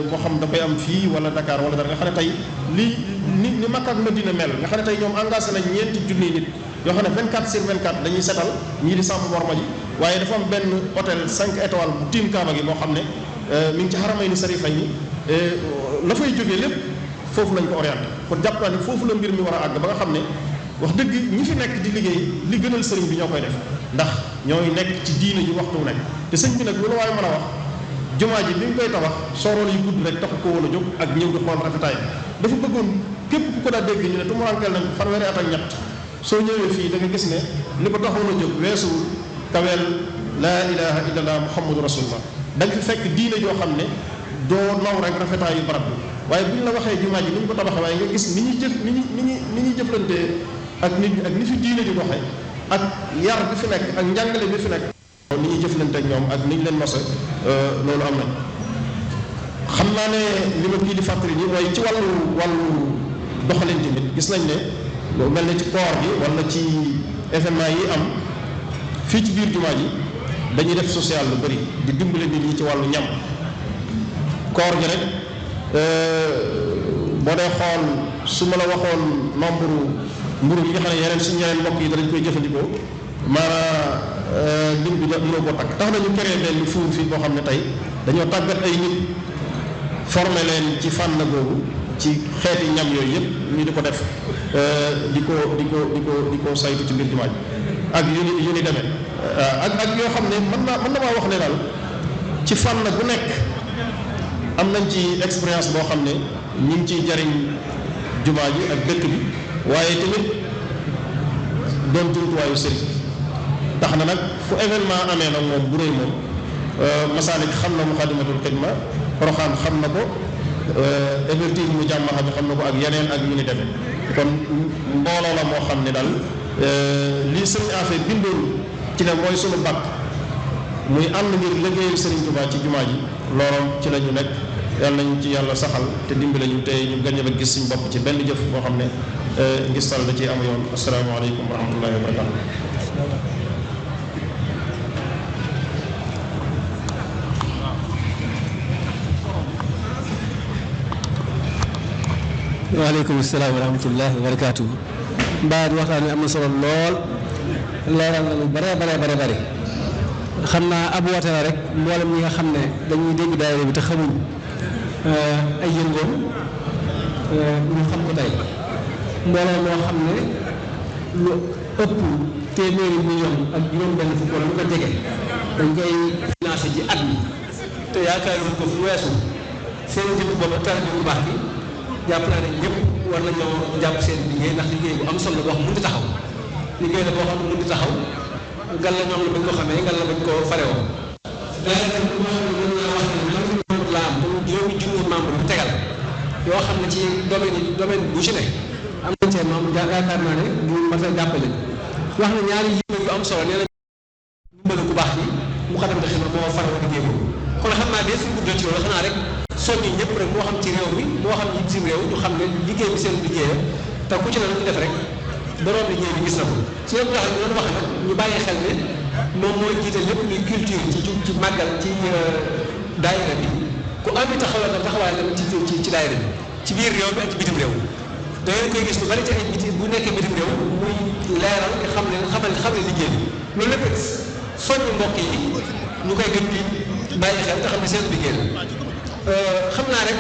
boo xam da koy am fii wala Dakar wala dara nga xam ne tey ni Makka ak Madina mel nga xam ne tey ñoom engagé nañ ñeenti junniy nit yoo xam ne 24/24 dañuy setal ñii di samp worma ji waaye dafa am benn hôtel 5 étoiles bu tiim Kaaba gi boo xam ne mi ngi ci Haramayni Sarifayni la fay jógee lépp foofu lañ ko orienté kon jàpp naa ne foofu la mbir mi war a àgg ba nga xam ne wax dëgg ñi fi nekk di liggéey li gënal sëriñ bi ñoo koy def ndax ñooy nekk ci diine ji waxtu wu nekk te sëñ bi nag lu la waaye mën a wax jumaa ji bi ñu koy tabax sorool yu gudd rek taxu ko woon a jóg ak ñëw di xool rafetaay bi dafa bëggoon képp ku ko daa dégg ñu ne tumurankeel nañ ko fanweeri at ak ñett soo ñëwee fii da nga gis ne li ko taxoon a jóg weesuwul kaweel laa ilaha illallah muhammadu rasulullah da nga fi fekk diine joo xam ne doo naw rek rafetaayu barab bi waaye bu ñu la waxee jumaa ji ni ñu ko tabaxee waaye nga gis ni ñuy jëflantee ak nit ñi ak ni fi diine ji doxee ak yar bi fi nekk ak njàngale bi fi nekk ni ñuy jëflante ak ñoom ak ni ñu leen mose loolu am na xam naa ne li ma kii di fàttali nii mooy ci wàllu doxalin tamit gis nañ ne lu mel ne ci koor gi wala ci événement yi am fii ci biir jumaa ji dañuy def social lu bëri di dimbale nit ñi ci wàllu ñam koor gi rek boo dee xool su ma la waxoon nombre mburu yi nga xam ne suñu yeneen mbokk yi danañ koy jëfandikoo maanaam lim bi la mënoo koo takk tax nañu créé benn fuur fii boo xam ne tey dañoo tàggat ay nit formé leen ci fànn googu ci xeeti ñam yooyu yëpp ñu di ko def di ko saytu ci biir jumaa ji ak yu ni demee ak yoo xam ne mën na maa wax ne daal ci fànn bu nekk am nañ ci expérience boo xam ne ñu ngi ciy jariñ jumaa ji ak dëkk bi waaye tamit doon jumtuwaayu sëriñ tax na nag fu événement amee nag moom bu rëy moom Masalik xam na Muxaddamatul Xidma Poroxaan xam na ko Ouverture mu jàmmaxa bi xam na ko ak yeneen ak yu ni demee kon mbooloo la moo xam ne daal lii sëriñ Afe bindoon ci ne mooy sunu bàkk muy ànd ngir liggéeyal sëriñ Tuubaa ci jumaa ji looloom ci la ñu nekk yàlla nañu ci yàlla saxal te dimbale ñu tey ñu gañ a gis suñu bopp ci benn jëf boo xam ne ngistal da ciy am yoon asalaamaaleykum wa rahmatullahi wa barakatu waaleykum salaam wa rahmatullahi wa barakaatu. mbaa di waxtaan wi am na solo lool leeral na lu bare xam naa ab woote la rek mboolem ñi nga xam ne dañuy dégg daayira bi te xamuñ ay yëngoom ñu xam ko tey mbooloo moo xam ne lu ëpp téeméeri million ak juróom-benn fukk wala lu ko jege dañ koy financé ci at mi te yaakaaruñ ko fu weesu seen jëmm bopp tax bu baax bi jàpp naa ne ñëpp war nañoo jàpp seen liggéey ndax liggéey bu am solo boo xam mënut a taxaw liggéey la boo xam mënut a taxaw gal la ñoom la bañ ko xamee gal la bañ ko farewoo daanaka lu ma xam ne mën naa wax ne membre la am pour juróomi junni membre bu tegal yoo xam ne ci domaine bu ci ne am nañ cee membre yaakaar naa ne bu mat a jàppale wax na ñaari yëngu yu am solo nee na dimbalu ku baax bi mu xadam te xima moo farewoo liggéey boobu kon xam naa dee suñu guddal ci loolu xanaa rek soññi ñëpp rek moo xam ci réew mi moo xam ñi bitim réew ñu xam ne liggéey bi seen liggéey te ku ci ne lu ñu def rek borom liggéey bi gis na ko su ñëpp wax ñu wax nag ñu bàyyi xel ne moom mooy jiite lépp luy culture ci màggal ci daayira bi ku am i taxawaay tamit ci daayira bi ci biir réew mi ak ci bitim réew da ngeen koy gis lu bari ci ay bu nekkee bitim réew muy leeral nga xam ne liggéey bi loolu lépp soññu mbokk yi ñu koy gën di bàyyi xel te xam ne seen liggéey la xam naa rek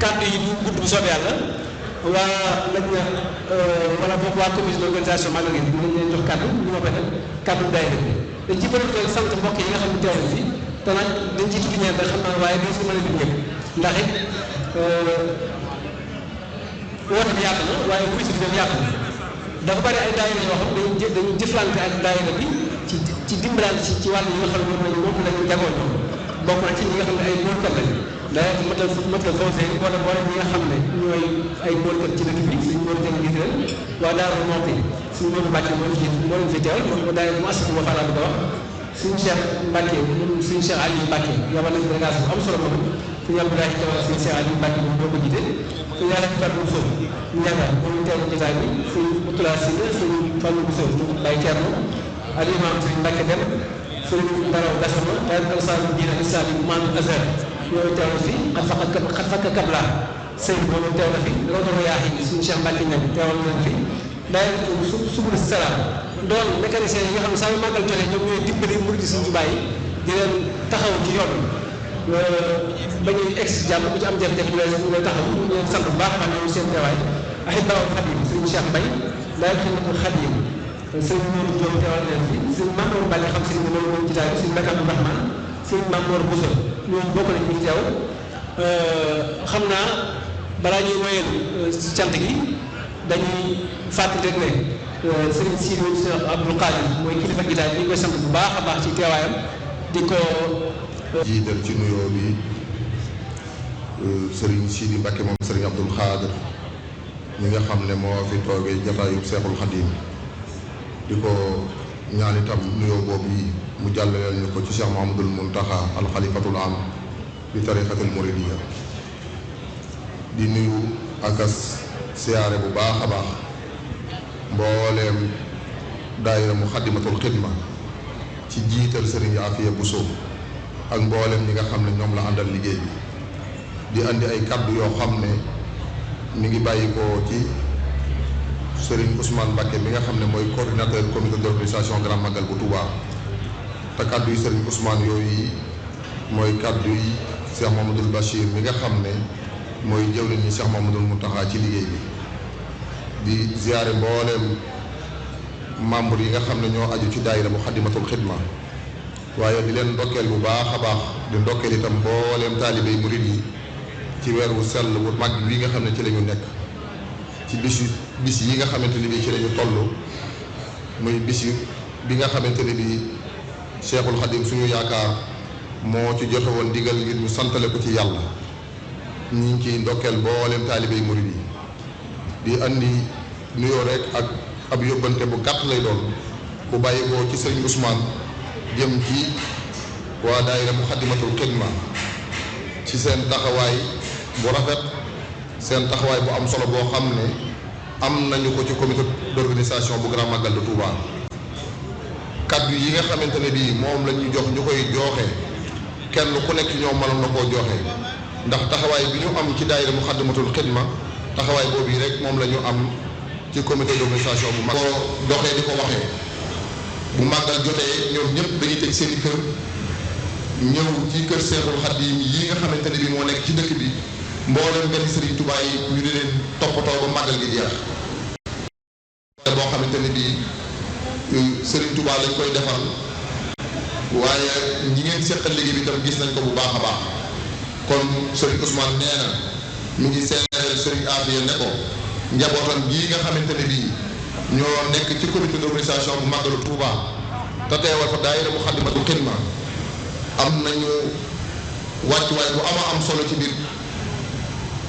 kàddu yi bu gudd bu soobee yàlla waa lañ na wala boog waa comité d'organisation magal gi dinañ leen jox kàddu ñu ma nag kàddu daayira bi dañ ci bëri koy sant mbokk yi nga xam ne teew na fi te nag dañ ciy tudd ñeent rek xam naa waaye doo si mën a lim ñëpp ndax it woote bi yaatu na waaye bu bi dem yaatu na dafa bari ay daayira yoo xam dañuy jëflante ak daayira bi ci dimbalante ci wàll yi nga xam ne moom lañu jagoo ñoom bokk na ci ñi nga xam ne ay móolkat lañ daanaka matal conseil boole ñi nga xam ne ñooy ay móolkat ci dëkk bi suñu móol jëng gis leen waa Daaru Muxti suñu móolu Mbàkke moo leen fi teewal moom daay mu asatu wa fala bi ko wax suñu Cheikh Mbàkke suñu Cheikh Aliou Mbàkke yabal nañ délégation bu am solo moom suñu Abdoulaye Thiaw suñu Cheikh Aliou Mbacke moom doo ko jiite suñu yàlla ci Fatou Bousso ñu yaakaar moom teew ci jotaay bi suñu Moutala Sylla suñu Fallou Bousso ñu Baye Thierno ak imam suñu Mbacke Dem suñu Ndaraw Gassama daal alsaan diina islam yi Mamadou Azhar ñoo teew na fi xat fakka kabla Seydou moom teew na fi Rodoro Yaahi suñu Cheikh Mbacke Ñam teewal nañ fi daay subul salaam doon mécanicien yi nga xam ne saa yu màggal jotee ñoom ñooy dimbali murid Sëriñ Tuubaa yi di leen taxaw ci yoon ba ñuy egg si jàmm ku ci am jafe-jafe ñu lay taxaw ñu leen sant bu baax a baax ñoom seen teewaay ak baaw Xadim Sëriñ Cheikh Mbaye daay xidmatul Xadim Sëriñ Modou Diop teewal leen fi Sëriñ Mamour Bale xam sëriñ bi loolu moom ci daay bi Sëriñ Mbacke Abdou Rahman Sëriñ Mamour Bousso ñoom bokk nañ ñu teew xam naa balaa ñuy woyal ci cant gi dañuy fàttali rek ne Serigne Sidi Cheikh Abdou Khadir mooy kilifa gi daal ñu ngi koy sant bu baax a baax ci teewaayam di ko jiital ci nuyoo bi Serigne Sidi Mbacke moom Serigne Abdou Khadir mi nga xam ne moo fi toogee jataayub Seexul Xadim di ko ñaan itam nuyoo boobu yi mu jàllaleel ñu ko ci Cheikh Mouhamadoul Mountakha al xalifatul am bi tariqatul muridiyya di nuyu ak siyaare bu baax a baax mbooleem daayira Muxaddamatul Xidma ci jiital Serigne Afia Bousso ak mbooleem ñi nga xam ne ñoom la àndal liggéey bi di andi ay kaddu yoo xam ne mi ngi bàyyi ko ci Serigne Ousmane Mbacké mi nga xam ne mooy coordinateur comité d'organisation Grand Magal bu Touba te kaddu yi Serigne Ousmane yooyu mooy kaddu yi Cheikh Mamadou Bachir mi nga xam ne mooy jëwriñ ñi Cheikh Mamadou Mountakha ci liggéey bi di ziyaare mbooleem membre yi nga xam ne ñoo aju ci daayira Muxaddamatul Xidma waaye di leen ndokkeel bu baax a baax di ndokkeel itam mbooleem taalibe yi murid yi ci weer wu sell wu mag wi nga xam ne ci la ñu nekk ci bis yi nga xamante ne bii ci la ñu toll muy bis bi nga xamante ne bii Cheikhul Khadim suñu yaakaar moo ci joxe woon digal ngir ñu santale ko ci yàlla ñi ngi ciy ndokkeel mbooleem taalibe yi murid yi di andi nuyoo rek ak ab yóbbante bu gàtt lay doon bu bàyyi ko ci sëriñ Ousmane jëm ci waa daayira Muxaddamatul Xidma ci seen taxawaay bu rafet seen taxawaay bu am solo boo xam ne am nañu ko ci comité d'organisation bu Grand Magal de Touba kaddu yi nga xamante ne bii moom la ñu jox ñu koy jooxe kenn ku nekk ñoom mënoon na koo jooxe ndax taxawaay bi ñu am ci daayira Muxaddamatul Xidma taxawaay boobu yi rek moom la ñu am ci comité d'organisation bu mag ko doxee di ko waxee bu màggal jotee ñoom ñëpp dañuy teg seen i kër ñëw ci kër Seexul Xadiim yi nga xamante ne bi moo nekk ci dëkk bi mboolem benn Serigne Touba yi ñu di leen toppatoo ba màggal gi jeex boo xamante ne bi Serigne Touba lañ koy defal waaye ñi ngeen seqal liggéey bi tam gis nañ ko bu baax a baax kon Serigne Ousmane nee na mi ngi seereel Serigne Afia ne ko njabootam gii nga xamante ne bii ñoo nekk ci comité d'organisation bu màggalu Touba te teewal fa daayira Muxaddamatul Xidma am nañu wàccuwaay bu am solo ci biir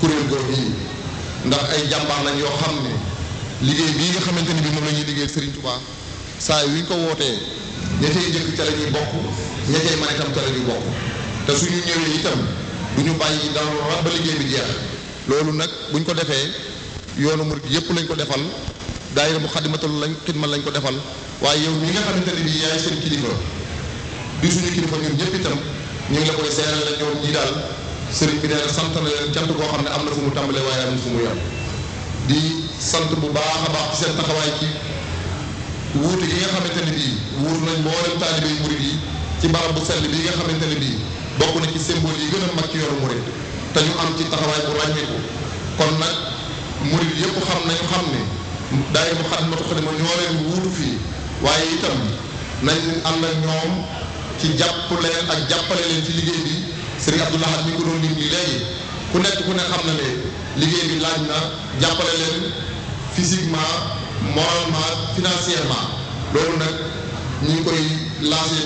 kuréel googu yi ndax ay jàmbaar lañ yoo xam ne liggéey bii nga xamante ne bii moom la ñuy liggéey Serigne Touba saa yu ñu ko wootee ña cay jëkk ca la ñuy bokk ña cay man itam ca la ñuy bokk te suñu ñëwee itam du ñu bàyyi dara ba liggéey bi jeex loolu nag buñ ko defee yoonu murid yëpp lañ ko defal daayira Muxaddamatul Xidma lañ ko defal waaye yow mi nga xamante ne bii yaay seen kilifa di suñu kilifa ñun ñëpp itam ñu ngi la koy seeral la ñoom ñii daal sëriñ bi nee na sant na leen cant koo xam ne am na fu mu tàmbalee waaye am na fu mu yem di sant bu baax a baax ci seen taxawaay ci wuute gi nga xamante ne bii wuutu nañ mboolem taalibe yu murid yi ci barab bu sell bii nga xamante ne bii bokk na ci symbole yi gën a mag ci yoonu murid te ñu am ci taxawaay bu ràññeeku kon nag murid yëpp xam ne daayira Muxaddamatul Xidma ñoo leen wuutu fii waaye itam nañ ànd ak ñoom ci jàpp leen ak jàppale leen ci liggéey bi Serigne Abdou Lahad mi ngi ko doon lim nii léegi ku ne xam na ne liggéey bi laaj na jàppale leen physiquement moralement financièrement loolu nag ñu ngi koy lancé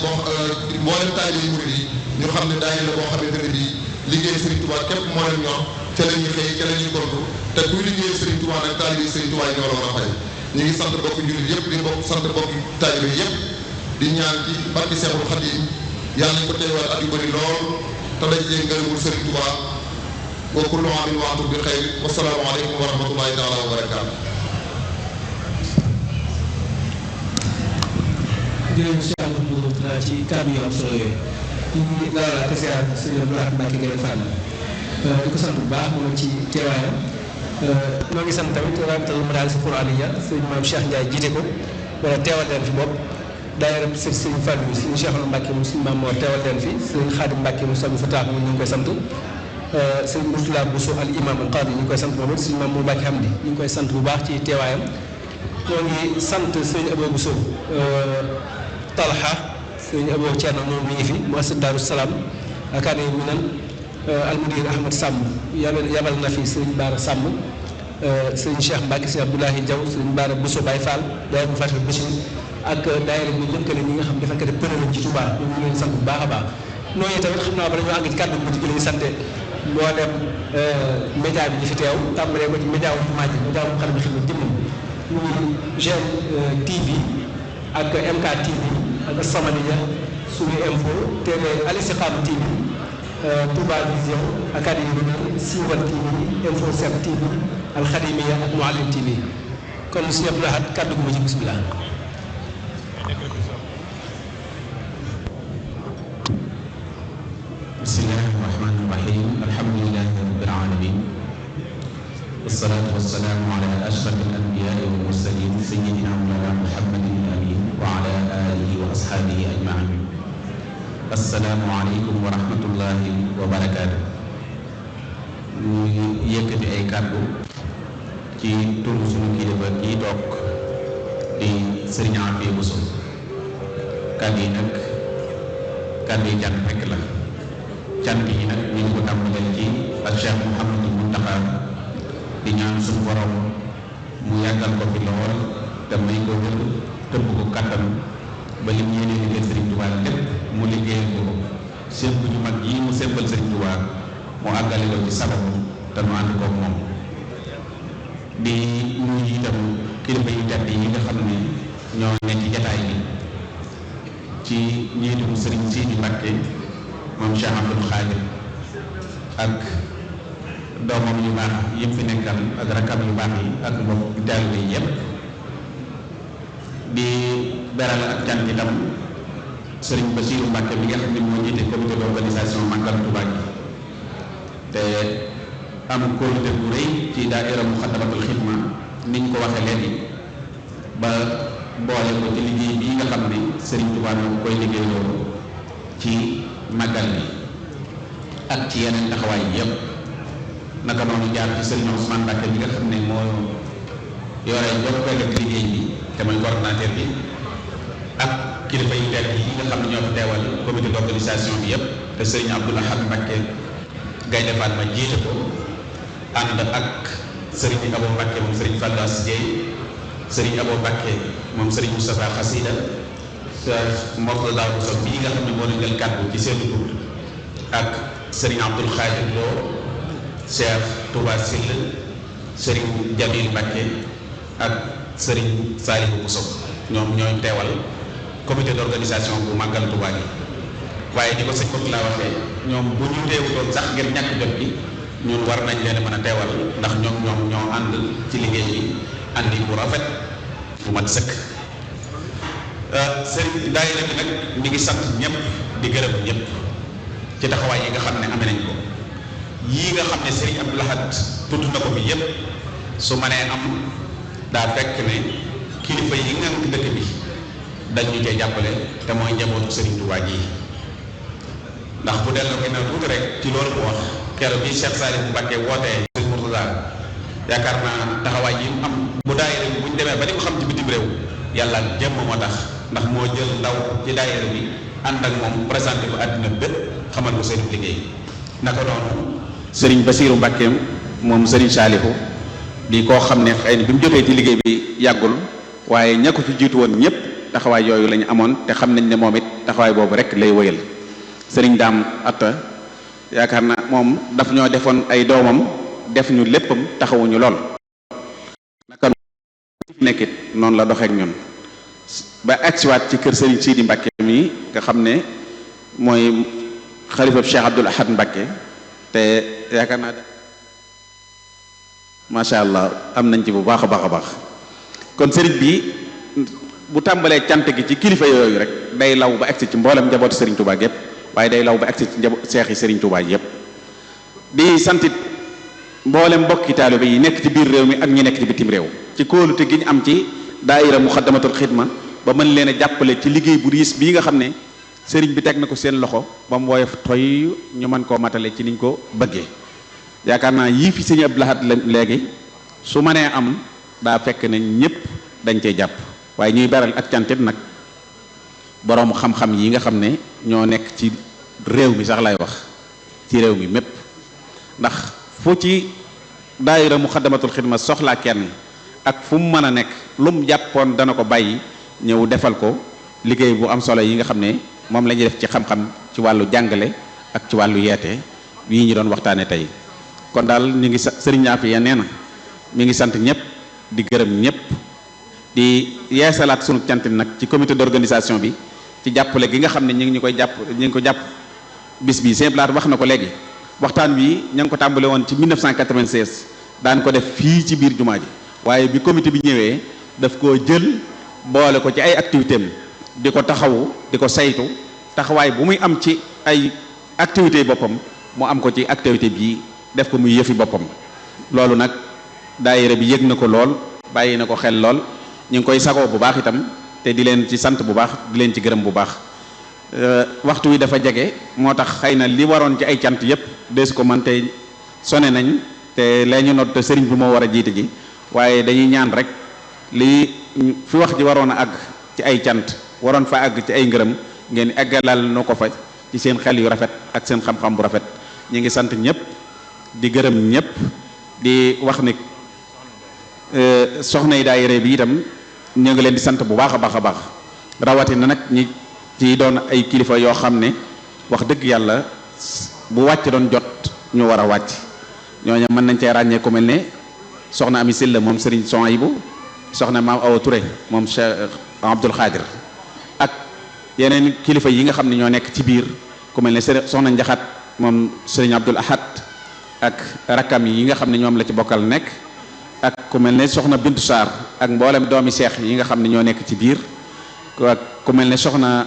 mboolem taalibe yi murid yi ñu xam ne daayira la boo xamante ne bii liggéey Serigne Touba képp moo leen ñor ca la ñuy xëy ca la ñuy gontu te kuy liggéey Serigne Touba nag taalibe yi Serigne Touba yi ñoo la war a fay ñu ngi sant bokk jullit yëpp di sant bokk taalibe yëpp di ñaan ci barke Seexul Xadiim yàlla nañ ko teewaat at yu bëri lool te dañ cee ngërëmul Sëriñ Tuubaa wa kullu aamin wa antum bi xayr wa salaamu aleykum wa rahmatullahi taala wa barakaatu. jërëjëf Cheikh Amadou ci kàddu yu am solo yooyu ñu dalal ak ziar sëñ Abdou Lahad Mbacké Gaïndé Fatma di ko sant bu baax moom ci teewaayam ñoo ngi sant tamit rabitatul madaaris quraaniyya sëñ maam Cheikh Ndiaye jiite ko wala teewal leen fi bopp daayira sëñ Fallou sëñ Cheikh Mbacké moom sëñ Maam Mor teewal leen fi sëñ Khadim Mbacké moom sëñ Fatah moom ñu ngi koy sant sëñ Mourtala Bousso al imam al qadi ñu ngi koy sant moom it sëñ Maam Mor Mbacké Hamdi ñu ngi koy sant bu baax ci teewaayam ñoo ngi sant sëñ Abo Bousso Talha sëñ Abo Thierno moom mi ngi fi mu asad Daaru Salaam akaane mi nan almudir Ahmad Samb yabal na fi sëñ Baara Samb sëñ Cheikh Mbacke sëñ Abdoulahi Diaw sëñ Baara Bousso Baye Fall daayira bu Fatou Bachir ak daayira bu lëkkale ñi nga xam dafa kat pëne lañ ci Touba ñu ngi leen sant bu baax a baax nooyu tamit xam naa ba dañoo àgg ci kàddu bu ci lañu sante mboolem média bi ñu fi teew tàmbalee ko ci média wu jumaa ji média bu xam ne xam ne jëmmam muy GM TV ak MK TV ak Samadiyya Sunu Info TV Al Istikhama TV Touba Vision Académie bi Siwal TV Info 7 TV Al Khadimiyya ak Mouhalim TV kon Sëñ Abdou Lahad kàddu gu ma ci bismillah. bismillahi rahmani rahim alhamdulillahi rabbil alamin wassalatu wassalamu ala ashrafil anbiya'i wal mursalin sayyidina mawlana muhammadin amin wa ala alihi wa ashabihi ajmain. assalaamu aleykum wa rahmatullahi wa barakaatu. ñu yëkkati ay kàddu ci turu suñu kilifa kii toog di Sëriñ Afia Bousso. kàddu yi nag kàddu yi jànt rekk la. cant yi nag ñu ngi ko tàmbalee ci ak Cheikh Mouhamadou Mountakha di ñaan suñu borom mu yàggal ko fi lool te may ko wér tëbb ko kàttan ba lim yéene liggéey Sëriñ Tuubaa lépp mu liggéeyal ko sémb ñu mag yi mu sémbal Sëriñ Tuubaa mu àggale ko ci sababu te nu ànd koog moom. di nuyu itam kilifa yu tedd yi nga xam ne ñoo ne ci jataay bi ci njiitum Sëriñ Sidi Mbacké moom Cheikh Abdoul Khadir ak doomam yu baax yi fi nekkal ak rakkam yu baax yi ak mbokk taalibe yi yépp di beral ak cant itam Sëriñ Bassirou Mbacké bi nga xam ne moo jiite comité d'organisation Màggal Touba gi te am kóolute bu rëy ci daayira Muxaddamatul Xidma niñ ko waxee léegi ba boole ko ci liggéey bii nga xam ne Sëriñ Touba moo koy liggéeyoo ci màggal bi ak ci yeneen taxawaay yi yëpp naka noonu jaar ci Sëriñ Ousmane Mbacké bi nga xam ne moo yore jokkoo ak liggéey bi te mooy coordonnateur bi ak kilifa yi tedd yi nga xam ne ñoo fi teewal comité d'organisation bi yëpp te Sëriñ Abdou Lahad Mbacké Gaïndé Fatma jiite ko ànd ak Sëriñ Abo Mbacké moom Sëriñ Fallou Ass Dieye Sëriñ Abo Mbacké moom Sëriñ Moustapha Xasida Mourtala Bousso bii nga xam ne moo leen jël kàddu ci seen tur ak Serigne Abdoul Khadir Lo Cheikh Touba Sill Serigne Jamil Mbacké ak Serigne Salihou Bousso ñoom ñooy teewal comité d'organisation bu màggal Touba gi. waaye di ko sëñ Mourtala waxee ñoom bu ñu teewutoon sax ngir ñàkk jot bi ñun war nañ leen mën a teewal ndax ñoom ñoo ànd ci liggéey bi àndi bu rafet bu mat sëkk. sëriñ daayira bi nag mi ngi sant ñëpp di gërëm ñëpp ci taxawaay yi nga xam ne amee nañ ko yii nga xam ne Sëriñ Abdou Lahad tudd na ko bi yëpp su mënee am daa fekk ne kilifa yi nga xam dëkk bi dañ ñu cee jàppale te mooy njabootu Sëriñ Tuubaa ji ndax bu delloo ginnaaw tuuti rek ci loolu mu wax keroog bi Cheikh Salif Mbacké wootee Sëriñ Mourtada yaakaar naa taxawaay yi mu am bu daayira bi bu ñu demee ba di ko xam ci bitim réew yàlla jëmm moo tax ndax moo jël ndaw ci daayira bi ànd ak moom présenté ko àddina bépp xamal ko seen liggéey naka noonu Sëriñ Bassirou Mbacké moom Sëriñ Salihou di koo xam ne xëy na bi mu jotee ci liggéey bi yàggul waaye ña ko fi jiitu woon ñëpp taxawaay yooyu la ñu amoon te xam nañ ne moom it taxawaay boobu rek lay wëyal Sëriñ Daam Atta yaakaar na moom daf ñoo defoon ay doomam def ñu léppam taxawuñu lool naka fi nekkit noonu la doxeek ñun ba agsiwaat ci kër Sëriñ Sidi Mbacké mi nga xam ne mooy xalifab Cheikh Abdoul Ahad Mbacké te yaakaar naa macha allah am nañ ci bu baax a baax a baax kon sëriñ bi bu tàmbalee cant gi ci kilifa yooyu rek day law ba agsi ci mboolem njabootu Serigne Touba gépp waaye day law ba agsi ci seex yi Serigne Touba yépp di santit mboolem mbokki taalibe yi nekk ci biir réew mi ak ñi nekk ci bitim réew ci kóolute gi ñu am ci daayira Muxaddamatul Xidma ba mën leen a jàppale ci liggéey bu riis bii nga xam ne sëriñ bi teg na ko seen loxo ba mu woyof toy ñu mën koo matale ci niñ ko bëggee yaakaar naa yii fi sëñ Abdou Lahad léegi su mënee am daa fekk ne ñëpp dañ cey jàpp waaye ñuy beral ak cantit nag borom xam-xam yi nga xam ne ñoo nekk ci réew mi sax lay wax ci réew mi mépp ndax fu ci daayira Muxaddamatul Xidma soxlaa kenn ak fu mu mën a nekk lu mu jàppoon dana ko bàyyi ñëw defal ko liggéey bu am solo yi nga xam ne moom la ñuy def ci xam-xam ci wàllu jàngale ak ci wàllu yeete yii ñu doon waxtaane tey kon daal ñu ngi sëriñ Afia nee na mi ngi sant ñëpp di gërëm ñëpp di yeesalaat sunu cant nag ci comité d'organisation bi ci jàppale gi nga xam ne ñu ngi ko jàpp bis bi Sëñ Blaat wax na ko léegi waxtaan wi ña ngi ko tàmbale woon ci 1996 daan ko def fii ci biir jumaa ji waaye bi comité bi ñëwee daf koo jël boole ko ci ay activité am di ko taxawu di ko saytu taxawaay bu muy am ci ay activité boppam mu am ko ci activité bii def ko muy yëfi boppam loolu nag daayira bi yëg na ko lool bàyyi na ko xel lool ñu ngi koy sagoo bu baax itam te di leen ci sant bu baax di leen ci gërëm bu baax waxtu wi dafa jege moo tax xëy na li waroon ci ay cant yépp dees ko man te sone nañ te lee ñu noot te sëriñ bi moo war a jiite ji waaye dañuy ñaan rek lii fi wax ji waroon a àgg ci ay cant waroon fa àgg ci ay ngërëm ngeen eggalal no ko fa ci seen xel yu rafet ak seen xam-xam bu rafet ñu ngi sant ñëpp di gërëm ñëpp di wax ni soxna yi daayira bi itam ñu ngi leen di sant bu baax a baax a baax rawatina nag ñi ci doon ay kilifa yoo xam ne wax dëgg yàlla bu wàcc doon jot ñu war a wàcc ñooñu mën nañ cee ràññee ku mel ne soxna Ami Silla moom Serigne Souhaïbou soxna Maam Awa Touré moom Cheikh Abdoul Khadir ak yeneen kilifa yi nga xam ne ñoo nekk ci biir ku mel ne soxna Njaxat moom Serigne Abdoul Ahad ak rakkam yi nga xam ne ñoom la ci bokkal nekk ak ku mel ne soxna Bintu Sarr ak mboolem doomi seex yi nga xam ne ñoo nekk ci biir ak ku mel ne soxna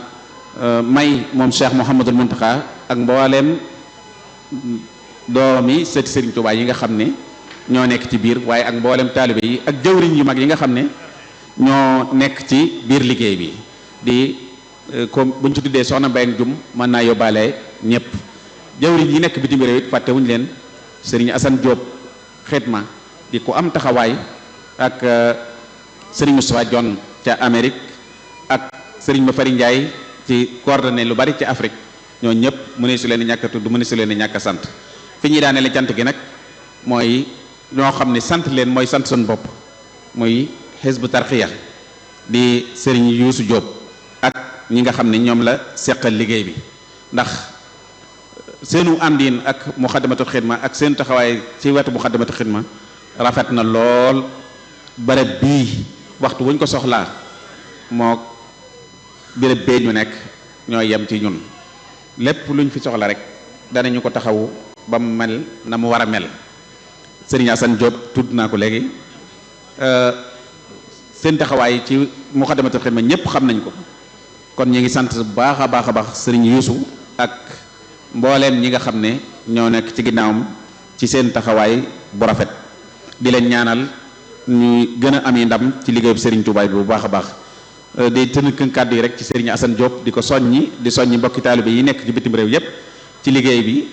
May moom Cheikh Mouhamadul Muntaxa ak mboolem doomi sëti Serigne Touba yi nga xam ne ñoo nekk ci biir waaye ak mboolem taalibe yi ak jëwriñ yu mag yi nga xam ne ñoo nekk ci biir liggéey bi di comme buñ ci tuddee soxna Mbayang Jum mën naa yóbbaale ñëpp jëwriñ yi nekk bitim réew it fàttewuñu leen Serigne Assane Diop Xidma di ko am taxawaay ak Serigne Moustapha Dione ca Amérique ak Serigne Mafari Ndiaye ci coordonné lu bari ci Afrique ñoo ñëpp mëne su leen di ñàkk a tudd mëne su leen di ñàkk a sant fi ñuy daanele cant gi nag mooy ñoo xam ne sant leen mooy sant suñu bopp muy Hizbu Tarxiya di Serigne Youssou Diop ak ñi nga xam ne ñoom la seqal liggéey bi ndax seenu àndiin ak Muxaddamatul Xidma ak seen taxawaay ci wetu Muxaddamatul Xidma rafet na lool barab bii waxtu wuñ ko soxlaa moo béréb bee ñu nekk ñoo yem ci ñun lépp luñ fi soxla rek danañu ko taxawu ba mu mel na mu war a mel Serigne Assane Diop tudd naa ko léegi seen taxawaay ci Muxaddamatul Xidma ñëpp xam nañ ko kon ñu ngi sant bu baax a baax a baax Serigne Youssou ak mbooleem ñi nga xam ne ñoo nekk ci ginnaawam ci seen taxawaay bu rafet di leen ñaanal ñu gën a ami ndam ci liggéeyu Serigne Touba bi bu baax a baax di tënk kàddu yi rek ci Serigne Assane Diop di ko soññi di soññi mbokki taalibe yi nekk ci bitim réew yépp ci liggéey bi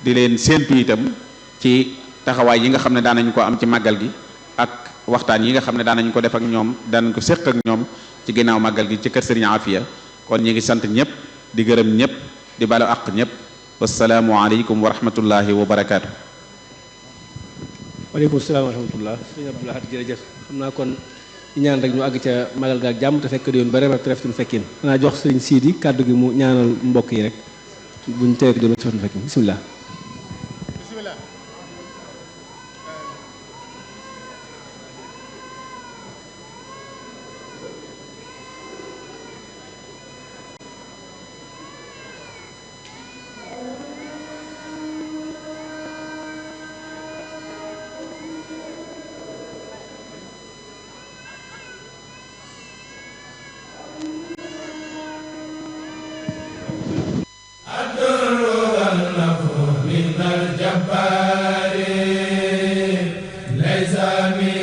di leen séentu itam ci taxawaay yi nga xam ne daan nañu ko am ci màggal gi ak waxtaan yi nga xam ne daan nañu ko def ak ñoom daan nañu ko séq ak ñoom ci ginnaaw màggal gi ci kër Serigne Afia kon ñu ngi sant ñëpp di gërëm ñëpp di balu àq ñëpp wasalaamu aleykum wa rahmatullahi wa barakaatu. waaleykum salaam wa rahmatullah sëñ Abdou Lahad jërëjëf xam naa kon ñaan rek ñu àgg ca magal ga ak jàmm te fekk di yoon ba remer te reftuñu fekkin xanaa jox sëriñ Sidi kàddu gi mu ñaanal mbokk yi rek buñ teewee di yoon te reftuñu fekkin bisimilah. laysa min